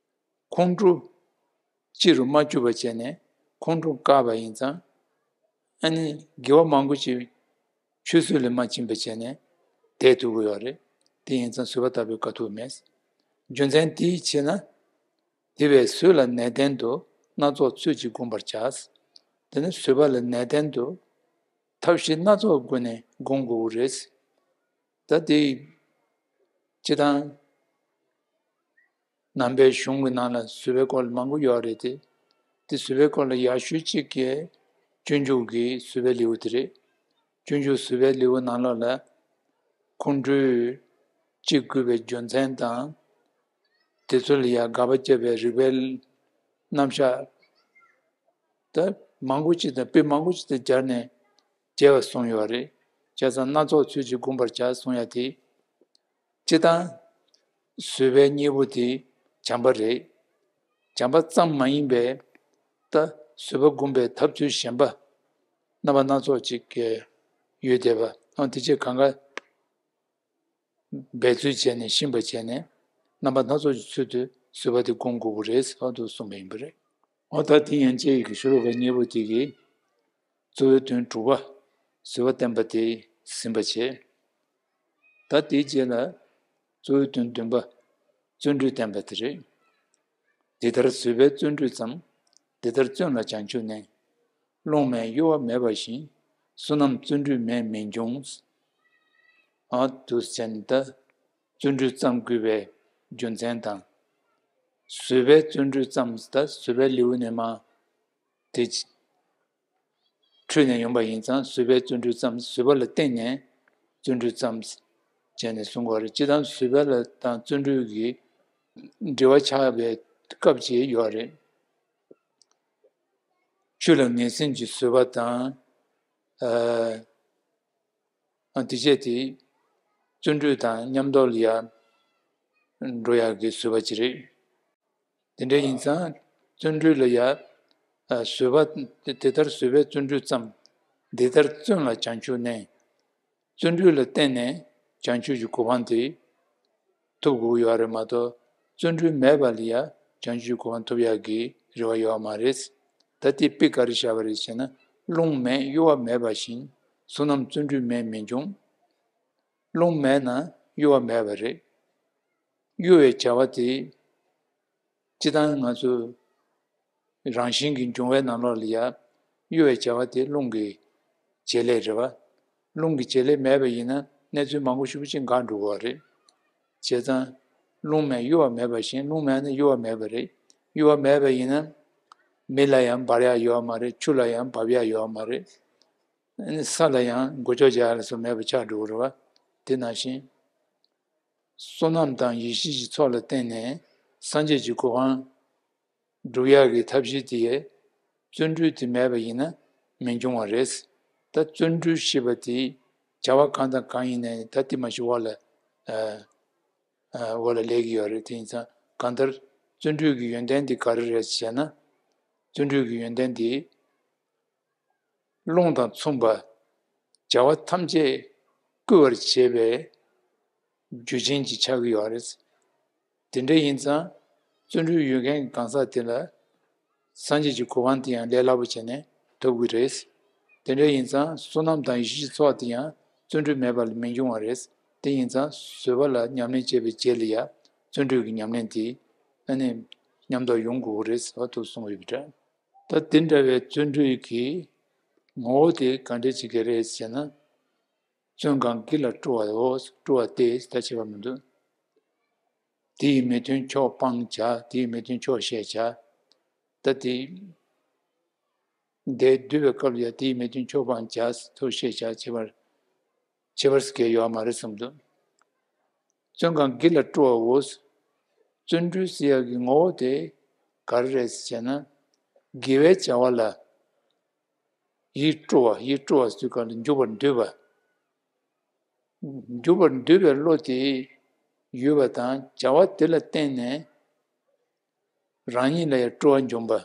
ཁོང་ཁྲོ་སྐྱེ་རུ་མ་བཅུག་པ་བྱས་ནས་ཁོང་ཁྲོ་བཀག་པ་ཡིན་ཙང་། ཨ་ནི་དགེ་བ་མང་པོ་ཅིག་ཆུད་ཟོས་ལ་མ་ཕྱིན་པ་བྱས་ནས་བསྡད་ཐུབ་ཀྱི་ཡོད་རེད། དེ་ཡིན་ཙང་བཟོད་པ་ལྟ་བུའི་དཀའ་ཐུབ་མེད། རྒྱུ་མཚན་དེའི་ཕྱིར་ན། དེ་བས་བཟོད་ལ་ནན་ཏན་དུ་སྣ་ཚོགས་ཚུལ་གྱིས་བསྒོམ་པར་བྱ། དེ་ནི་བཟོད་པ་ལ་ནན་ཏན་དུ་ཐབས་ཤེས་སྣ་ཚོགས་སྒོ་ནས་བསྒོམ་དགོས་རེད། ད་དེ་སྤྱི་བཏང་ནང་པའི་གཞུང་གི་ནང་ལ་བཟོད་པའི་སྐོར་ལ་མང་པོ་ཡོད་རེད་དེ། དེ་བཟོད་པའི་སྐོར་ལ་ཡག་ཤོས་གཅིག་གི་སྤྱོད་འཇུག་གི་བཟོད་པའི་ལེའུ་དེ་རེད། སྤྱོད་འཇུག་བཟོད་པའི་ལེའུ་ནང་ལོགས་ལ་ཁོང་ཁྲོས་སྐྱེ་དགོས་པའི་རྒྱུ་མཚན་དང་། དེ་ཚོ་ལ་ཡང་དགག་པ་བརྒྱབ་པའི་རིགས་པའི་རྣམ་གཞག་ད་མང་པོ་ཅིག་དང་དཔེ་མང་པོ་ཅིག་དང་སྦྱར་ནས་རྒྱས་པ་གསུངས་ཡོད་རེད། བྱས་ཙང་སྣ་ཚོགས་ཚུལ་གྱིས་བསྒོམ་པར་བྱ་གསུངས་ཡ་དེ། སྤྱིར་བཏང་བཟོད་པའི་གཉེན་པོ་དེ་བྱམས་པ་རེད། བྱམས་པ་ཙམ་མ་ཡིན་པའི་ད་བཟོད་པ་བསྒོམ་པའི་ཐབས་ཚུལ་གཞན་པ་རྣམ་པ་སྣ་ཚོགས་ཅིག་ཡོད་བསྡད་པ། འོ་དེ་ཚོ་གང་ག་འབད་རྩོལ་བྱས་ནས་ཤེས་པ་བྱས་ནས་རྣམ་པ་སྣ་ཚོགས་ཀྱི་ཚུལ་དུ་བཟོད་པ་དེ་བསྒོམ་དགོས་པ་རེད་ཟེར་བ་དུ་གསུངས་པ་ཡིན་པ་རེད། འོ་ད་དེ་ཡན་ཆད་ཀྱི་ཤེས་རབ་ཀྱི་གཉེན་པོ་དེ་གིས་གཙོ་བོའི་དོན་དྲུག་པ་བཟོད་པ་བསྟན་པ་དེ་ཟིན་པ་བྱས། ད་དེའི་རྗེས་ལ་གཙོ་བོའི་དོན་བདུན་པ་བརྩོན་འགྲུས་བསྟན་པ་དེ་རེད། འདི་ལྟར་བཟོད་པས་བརྩོན་འགྲུས་བརྩམས། འདི་ལྟར་བརྩོན་ལ་བྱང་ཆུབ་གནས། སློང་མེད་གཡོ་བ་མེད་པ་བཞིན། བསོད་ནམས་བརྩོན་འགྲུས་མེད་མི་འབྱུང་། ཨ་དུ་ཟེར་ནས་ད་བརྩོན་འགྲུས་བརྩམ་དགོས་པའི་རྒྱུ་མཚན་དང་། བཟོད་པས་བརྩོན་འགྲུས་བརྩམས། ད་བཟོད་པའི་ལེའུ་ནས་མ་དེ་འཕྲོས་ནས་ཡོང་པ་ཡིན་ཙང་བཟོད་པས་བརྩོན་འགྲུས་བརྩམས། བཟོད་པ་ལ་བརྟེན་ནས་བརྩོན་འགྲུས་བརྩམས་བྱས་ནས་གསུང་དགོས་རེད། སྤྱིར་བཏང་བཟོད་པ་ལ་དང་བརྩོན་འགྲུས་ཀྱི་འབྲེལ་བ་ཆགས་པའི་སྐབས་ཅིག་ཡོད་རེད། ཆོས་ལ་ངེས་འཛིན་གྱི་བཟོད་པ་དང་། ཨ་དེ་བྱས་ཏེ་བརྩོན་འགྲུས་དང་མཉམ་དུ་ལ་ཡང་འགྲོ་ཡག་གི་བཟོད་པ་ཅིག་རེད། དེ་འདྲ་ཡིན་ཙང་བརྩོན་འགྲུས་ལ་ཡང་བཟོད་པ་དེ་ལྟར་བཟོད་པས་བརྩོན་འགྲུས་བརྩམས། འདི་ལྟར་བརྩོན་ལ་བྱང་ཆུབ་གནས། བརྩོན་འགྲུས་ལ་བརྟེན་ནས་བྱང་ཆུབ་ཀྱི་གོ་འཕང་དེ་ཐོབ་དགོས་ཡོད་རེད་མ་གཏོགས། བརྩོན་འགྲུས་མེད་པ་ལ་ཡང་བྱང་ཆུབ་ཀྱི་གོ་འཕང་ཐོབ་ཡག་གི་རེ་བ་ཡོད་མ་རེད། ད་དེ་དཔེ་ག་རེ་བཞག་པ་རེད་ཟེར་ན། སློང་མེད་གཡོ་བ་མེད་པ་བཞིན། བསོད་ནམས་བརྩོན་འགྲུས་མེད་མི་འབྱུང་། སློང་མེད་ན་གཡོ་བ་མེད་པ་རེད། གཡོ་བའི་བྱ་བ་དེ་སྤྱིར་བཏང་ང་ཚོ་རང་བཞིན་གྱིས་འབྱུང་བའི་ནང་ལོགས་ལ་ཡང་གཡོ་བའི་བྱ་བ་དེ་རླུང་གི་བྱེད་ལས་རེད་བ། རླུང་གི་བྱེད་ལས་མེད་པ་ཡིན་ན་གནས་ཚུལ་མང་པོ་ཞེ་པོ་ཅིག་འགག་འགྲོ་གི་རེད། བྱས་ཙང་། སློང་མེད་གཡོ་བ་མེད་པ་བཞིན། སློང་མེད་ན་གཡོ་བ་མེད་པ་རེད། གཡོ་བ་མེད་པ་ཡིན་ན། མེ་ལ་ཡང་འབར་ཡག་ཡོད་མ་རེད། ཆུ་ལ་ཡང་འབབ་ཡག་ཡོད་མ་རེད། ཨ་ནི་ས་ལ་ཡང་མགོ་ལྕོག་རྒྱག་ཡག་ལ་སོགས་མེད་པ་ཆགས་འགྲོ་གི་རེད་བ། དེ་ནང་བཞིན། བསོད་ནམས་དང་ཡེ་ཤེས་ཀྱི་ཚོགས་ལ་བརྟེན་ནས་སངས་རྒྱས་ཀྱི་གོ་འཕང་སྒྲུབ་ཡག་གི་ཐབས་ཤེས་དེ་ཡང་བརྩོན་འགྲུས་དེ་མེད་པ་ཡིན་ན་མི་འབྱུང་བ་རེད། ད་བརྩོན་འགྲུས་ཞེས་པ་དེ་བྱ་བ་གང་དང་གང་ཡིན་ནའི་ད་དེ་མ་གཞི་འོག་ལ་ཨ་ཨ་འོག་ལ་སླེབས་ཀྱི་ཡོད་རེད། དེ་ཡིན་ཙང་གང་ལྟར་བརྩོན་འགྲུས་ཀྱི་ཡོན་ཏན་དེ་ག་རེ་རེད་ཟེར་ན། བརྩོན་འགྲུས་ཀྱི་ཡོན་ཏན་དེ། སློང་དང་མཚུངས་པ། བྱ་བ་ཐམས་ཅད་བསྐུལ་བར་བྱེད་པའི་རྒྱུ་ཅན་ཅིག་ཆགས་ཀྱི་ཡོད་རེད། དེ་འདྲ་ཡིན་ཙང་བརྩོན་འགྲུས་ཡོད་མཁན་གྱི་གང་ཟག་དེ་ལ་སངས་རྒྱས་ཀྱི་གོ་འཕང་དེ་ཡང་ལས་སླ་པོ་བྱས་ནས་ཐོབ་ཀྱི་རེད། དེ་འདྲ་ཡིན་ཙང་བསོད་ནམས་དང་ཡེ་ཤེས་ཀྱི་ཚོགས་དེ་ཡང་བརྩོན་འགྲུས་མེད་པ་ལ་མི་འབྱུང་བ་རེད། དེ་ཡིན་ཙང་བཟོད་པ་ལ་ཉམས་ལེན་བྱེད་པའི་རྗེས་ལ་ཡང་བརྩོན་འགྲུས་ཀྱི་ཉམས་ལེན་དེ་ཨ་ནི་མཉམ་དུ་ཡོང་དགོས་ཀྱི་རེད་ཟེར་བ་དུ་གསུངས་ཡོད་པ་འདྲ། ད་དེ་འདྲ་བའི་བརྩོན་འགྲུས་ཀྱི་ངོ་བོ་དེ་ག་འདྲ་ཅིག་གི་རེད་ཟེར་ན། བརྩོན་གང་གྱིས་ལ་སྤྲོ་བའོ། སྤྲོ་བ་སྟེ་ད་བྱེད་པ་མི་འདུག་དེ་ཡི་མི་མཐུན་ཕྱོགས་སྤང་བྱ། དེ་ཡི་མི་མཐུན་ཕྱོགས་ཤེས་བྱ། ད་དེ་འདས་སྡུད་པའི་སྐབས་ལ་ཡང་དེ་ཡི་མི་མཐུན་ཕྱོགས་སྤང་བྱ། ཕྱོགས་ཤེས་བྱ། བྱེད་པར་ཁྱད་པར་སྐྱེ་ཡོད་མ་རེད་བསམ་འདུག་བརྩོན་གང་གྱིས་ལ་སྤྲོ་བའོ། བརྩོན་འགྲུས་ཟེར་ཡག་གི་ངོ་བོ་དེ་ག་རེ་རེད་ཟེར་ན། དགེ་བའི་བྱ་བ་ལ་ཡིད་སྤྲོ་བ། ཡིད་སྤྲོ་བ་ཟེར་ག་ལ་འཇུག་པར་འདོད་པ། འཇུག་པར་འདོད་པའི་བློ་དེ་ཡོད་པ་དང་བྱ་བ་དེ་ལ་བརྟེན་ནས་རང་ཉིད་ལ་ཡང་སྤྲོ་བ་འབྱུང་བ།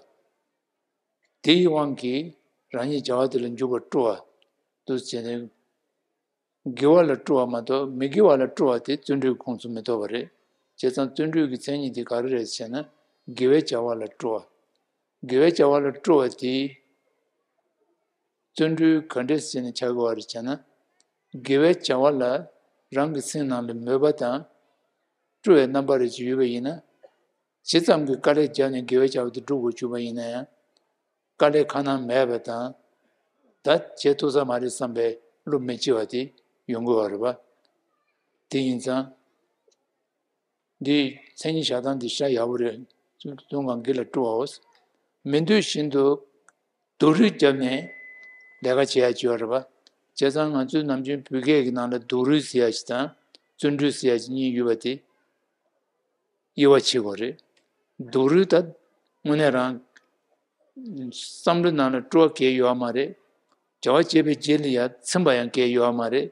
དེ་ཡི་དབང་གིས་རང་ཉིད་བྱ་བ་དེ་ལ་འཇུག་པར་སྤྲོ་བ་དུ་བྱས་ནས། དགེ་བ་ལ་སྤྲོ་བ་མ་གཏོགས་མི་དགེ་བ་ལ་སྤྲོ་བ་དེ་བརྩོན་འགྲུས་ཁོངས་སུ་མི་གཏོགས་པ་རེད། བྱས་ཙང་བརྩོན་འགྲུས་ཀྱི་མཚན་ཉིད་དེ་ག་རེ་རེད་ཟེར་ན། དགེ་བའི་བྱ་བ་ལ་སྤྲོ་བ། དགེ་བའི་བྱ་བ་ལ་སྤྲོ་བ་དེ་བརྩོན་འགྲུས་ག་འདྲས་བྱས་ནས་བྱ་དགོས་པ་རེད་ཟེར་ན། དགེ་བའི་བྱ་བ་ལ་རང་གི་སེམས་ནང་ལ་མོས་པ་དང་སྤྲོ་བའི་རྣམ་པ་རེ་ཅིག་ཡོད་པ་ཡིན་ན། ཇི་ཙམ་གྱི་དཀའ་ལས་བརྒྱབ་ནས་དགེ་བའི་བྱ་བ་དེ་སྒྲུབ་དགོས་བྱུང་བ་ཡིན་ན་ཡང་། དཀའ་ལས་ཁ་ནང་མེད་པ་དང་། ད་བྱེད་ཐུབ་ས་མ་རེད་བསམ་པའི་བློ་མི་སྐྱེ་བ་དེ་ཡོང་དགོས་པ་རེད་པ། དེ་ཡིན་ཙང་། འདིའི་མཚན་ཉིད་བཞག་སྟངས་འདི་ཤ་ཡག་པོ་རེད། དུང་གང་གི་ལ་སྤྲོ་བའོ། མི་འདོད་བཞིན་དུ་སྡུག་རུས་བརྒྱབ་ནས་ལས་ཀ་བྱེད་ཡ་བྱེད་པ་རེད་པ། བྱས་ཙང་ང་ཚོས་ནམ་རྒྱུན་བོད་སྐད་ཀྱི་ནང་ལ་སྡུག་རུས་ཟེར་ཡ་ཞིག་དང་བརྩོན་འགྲུས་ཟེར་ཡ་ཞིག་གཉིས་ཡོད་པ་དེ། དབྱེ་བ་ཕྱེ་དགོས་རེད། སྡུག་རུས་ད་དངོས་གནས་རང་བསམ་བློ་ནང་ལ་སྤྲོ་བ་གང་ཡང་ཡོད་པ་མ་རེད། བྱ་བ་བྱེད་པའི་རྗེས་ལ་ཡང་ཚིམ་པ་ཡང་གང་ཡང་ཡོད་པ་མ་རེད།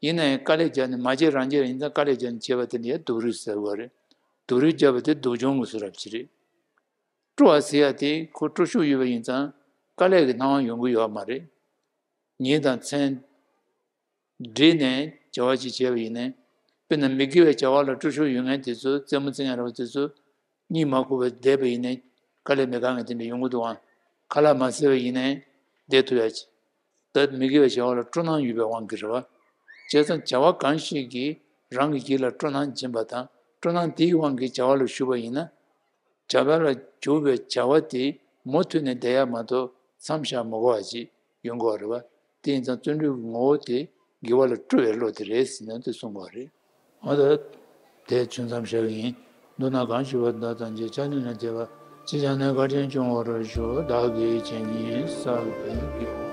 ཡིན་ན་ཡང་དཀའ་ལས་བརྒྱབ་ནས་མ་བྱེད་རང་བྱེད་ཡིན་ཙང་དཀའ་ལས་བརྒྱབ་ནས་བྱས་པ་དེ་ལ་ཡང་སྡུག་རུས་ཟེར་དགོས་རེད། སྡུག་རུས་བརྒྱབ་པ་དེ་སྡུག་སྦྱོང་གི་བཟོ་འདྲ་ཅིག་རེད། སྤྲོ་བ་ཟེར་ཡ་དེ་ཁོ་སྤྲོ་ཤུགས་ཡོད་པ་ཡིན་ཙང་དཀའ་ལས་ཀྱི་སྣང་བ་ཡོང་གི་ཡོད་པ་མ་རེད། ཉིན་དང་མཚན། བསྒྲིལ་ནས་བྱ་བ་ཅིག་བྱས་པ་ཡིན་ནའི། དཔེར་ན་མི་དགེ་བའི་བྱ་བ་ལ་སྤྲོ་ཤུགས་ཡོད་མཁན་དེ་ཚོ་རྩེད་མོ་རྩེ་མཁན་རེད་པ། དེ་ཚོ་གཉིད་མ་ཁུག་པར་བསྡད་པ་ཡིན་ནའི་དཀའ་ལས་མི་དགའ་མཁན་དེ་འདྲ་ཡོང་གི་འདུག་ཨང་། ཁ་ལག་མ་བཟས་པ་ཡིན་ནའི་བསྡད་ཐུབ་ཡ་ཅིག་ད་མི་དགེ་བའི་བྱ་བ་ལ་སྤྲོ་སྣང་ཡོད་པའི་དབང་གིས་རེད་པ། བྱས་ཙང་བྱ་བ་གང་ཞིག་གིས་རང་གི་ཡིད་ལ་སྤྲོ་སྣང་སྦྱིན་པ་དང་སྤྲོ་སྣང་དེའི་དབང་གིས་བྱ་བ་ལ་ཞུགས་པ་ཡིན་ན། བྱ་བ་ལ་འཇུག་པའི་བྱ་བ་དེ་མུ་མཐུད་ནས་བསྡད་ཡ་མ་གཏོགས་མཚམས་བཞག་མི་དགོས་པ་ཅིག་ཡོང་དགོས་པ་རེད་པ། དེ་ཡིན་ཙང་བརྩོན་འགྲུས་ཀྱི་ངོ་བོ་དེ་དགེ་བ་ལ་སྤྲོ་བའི་བློ་དེ་རེད་ཟེར་ནས་དེ་གསུངས་པ་རེད། འོ་ད་དེ་ཆུང་ཙམ་བཞག་གི་ཡིན། མདོར་ན་གང་ཞུ་བ་བདག་ཐམས་ཅད་ཆ་མཉམ་ལ་བདེ་བ་ཅི་བྱུང་ནས་བཀའ་དྲིན་སྐྱོང་བར་ཤོག་བདག་གིས་བྱིན་གྱིས་བརླབས་པའི་དགེ་བ།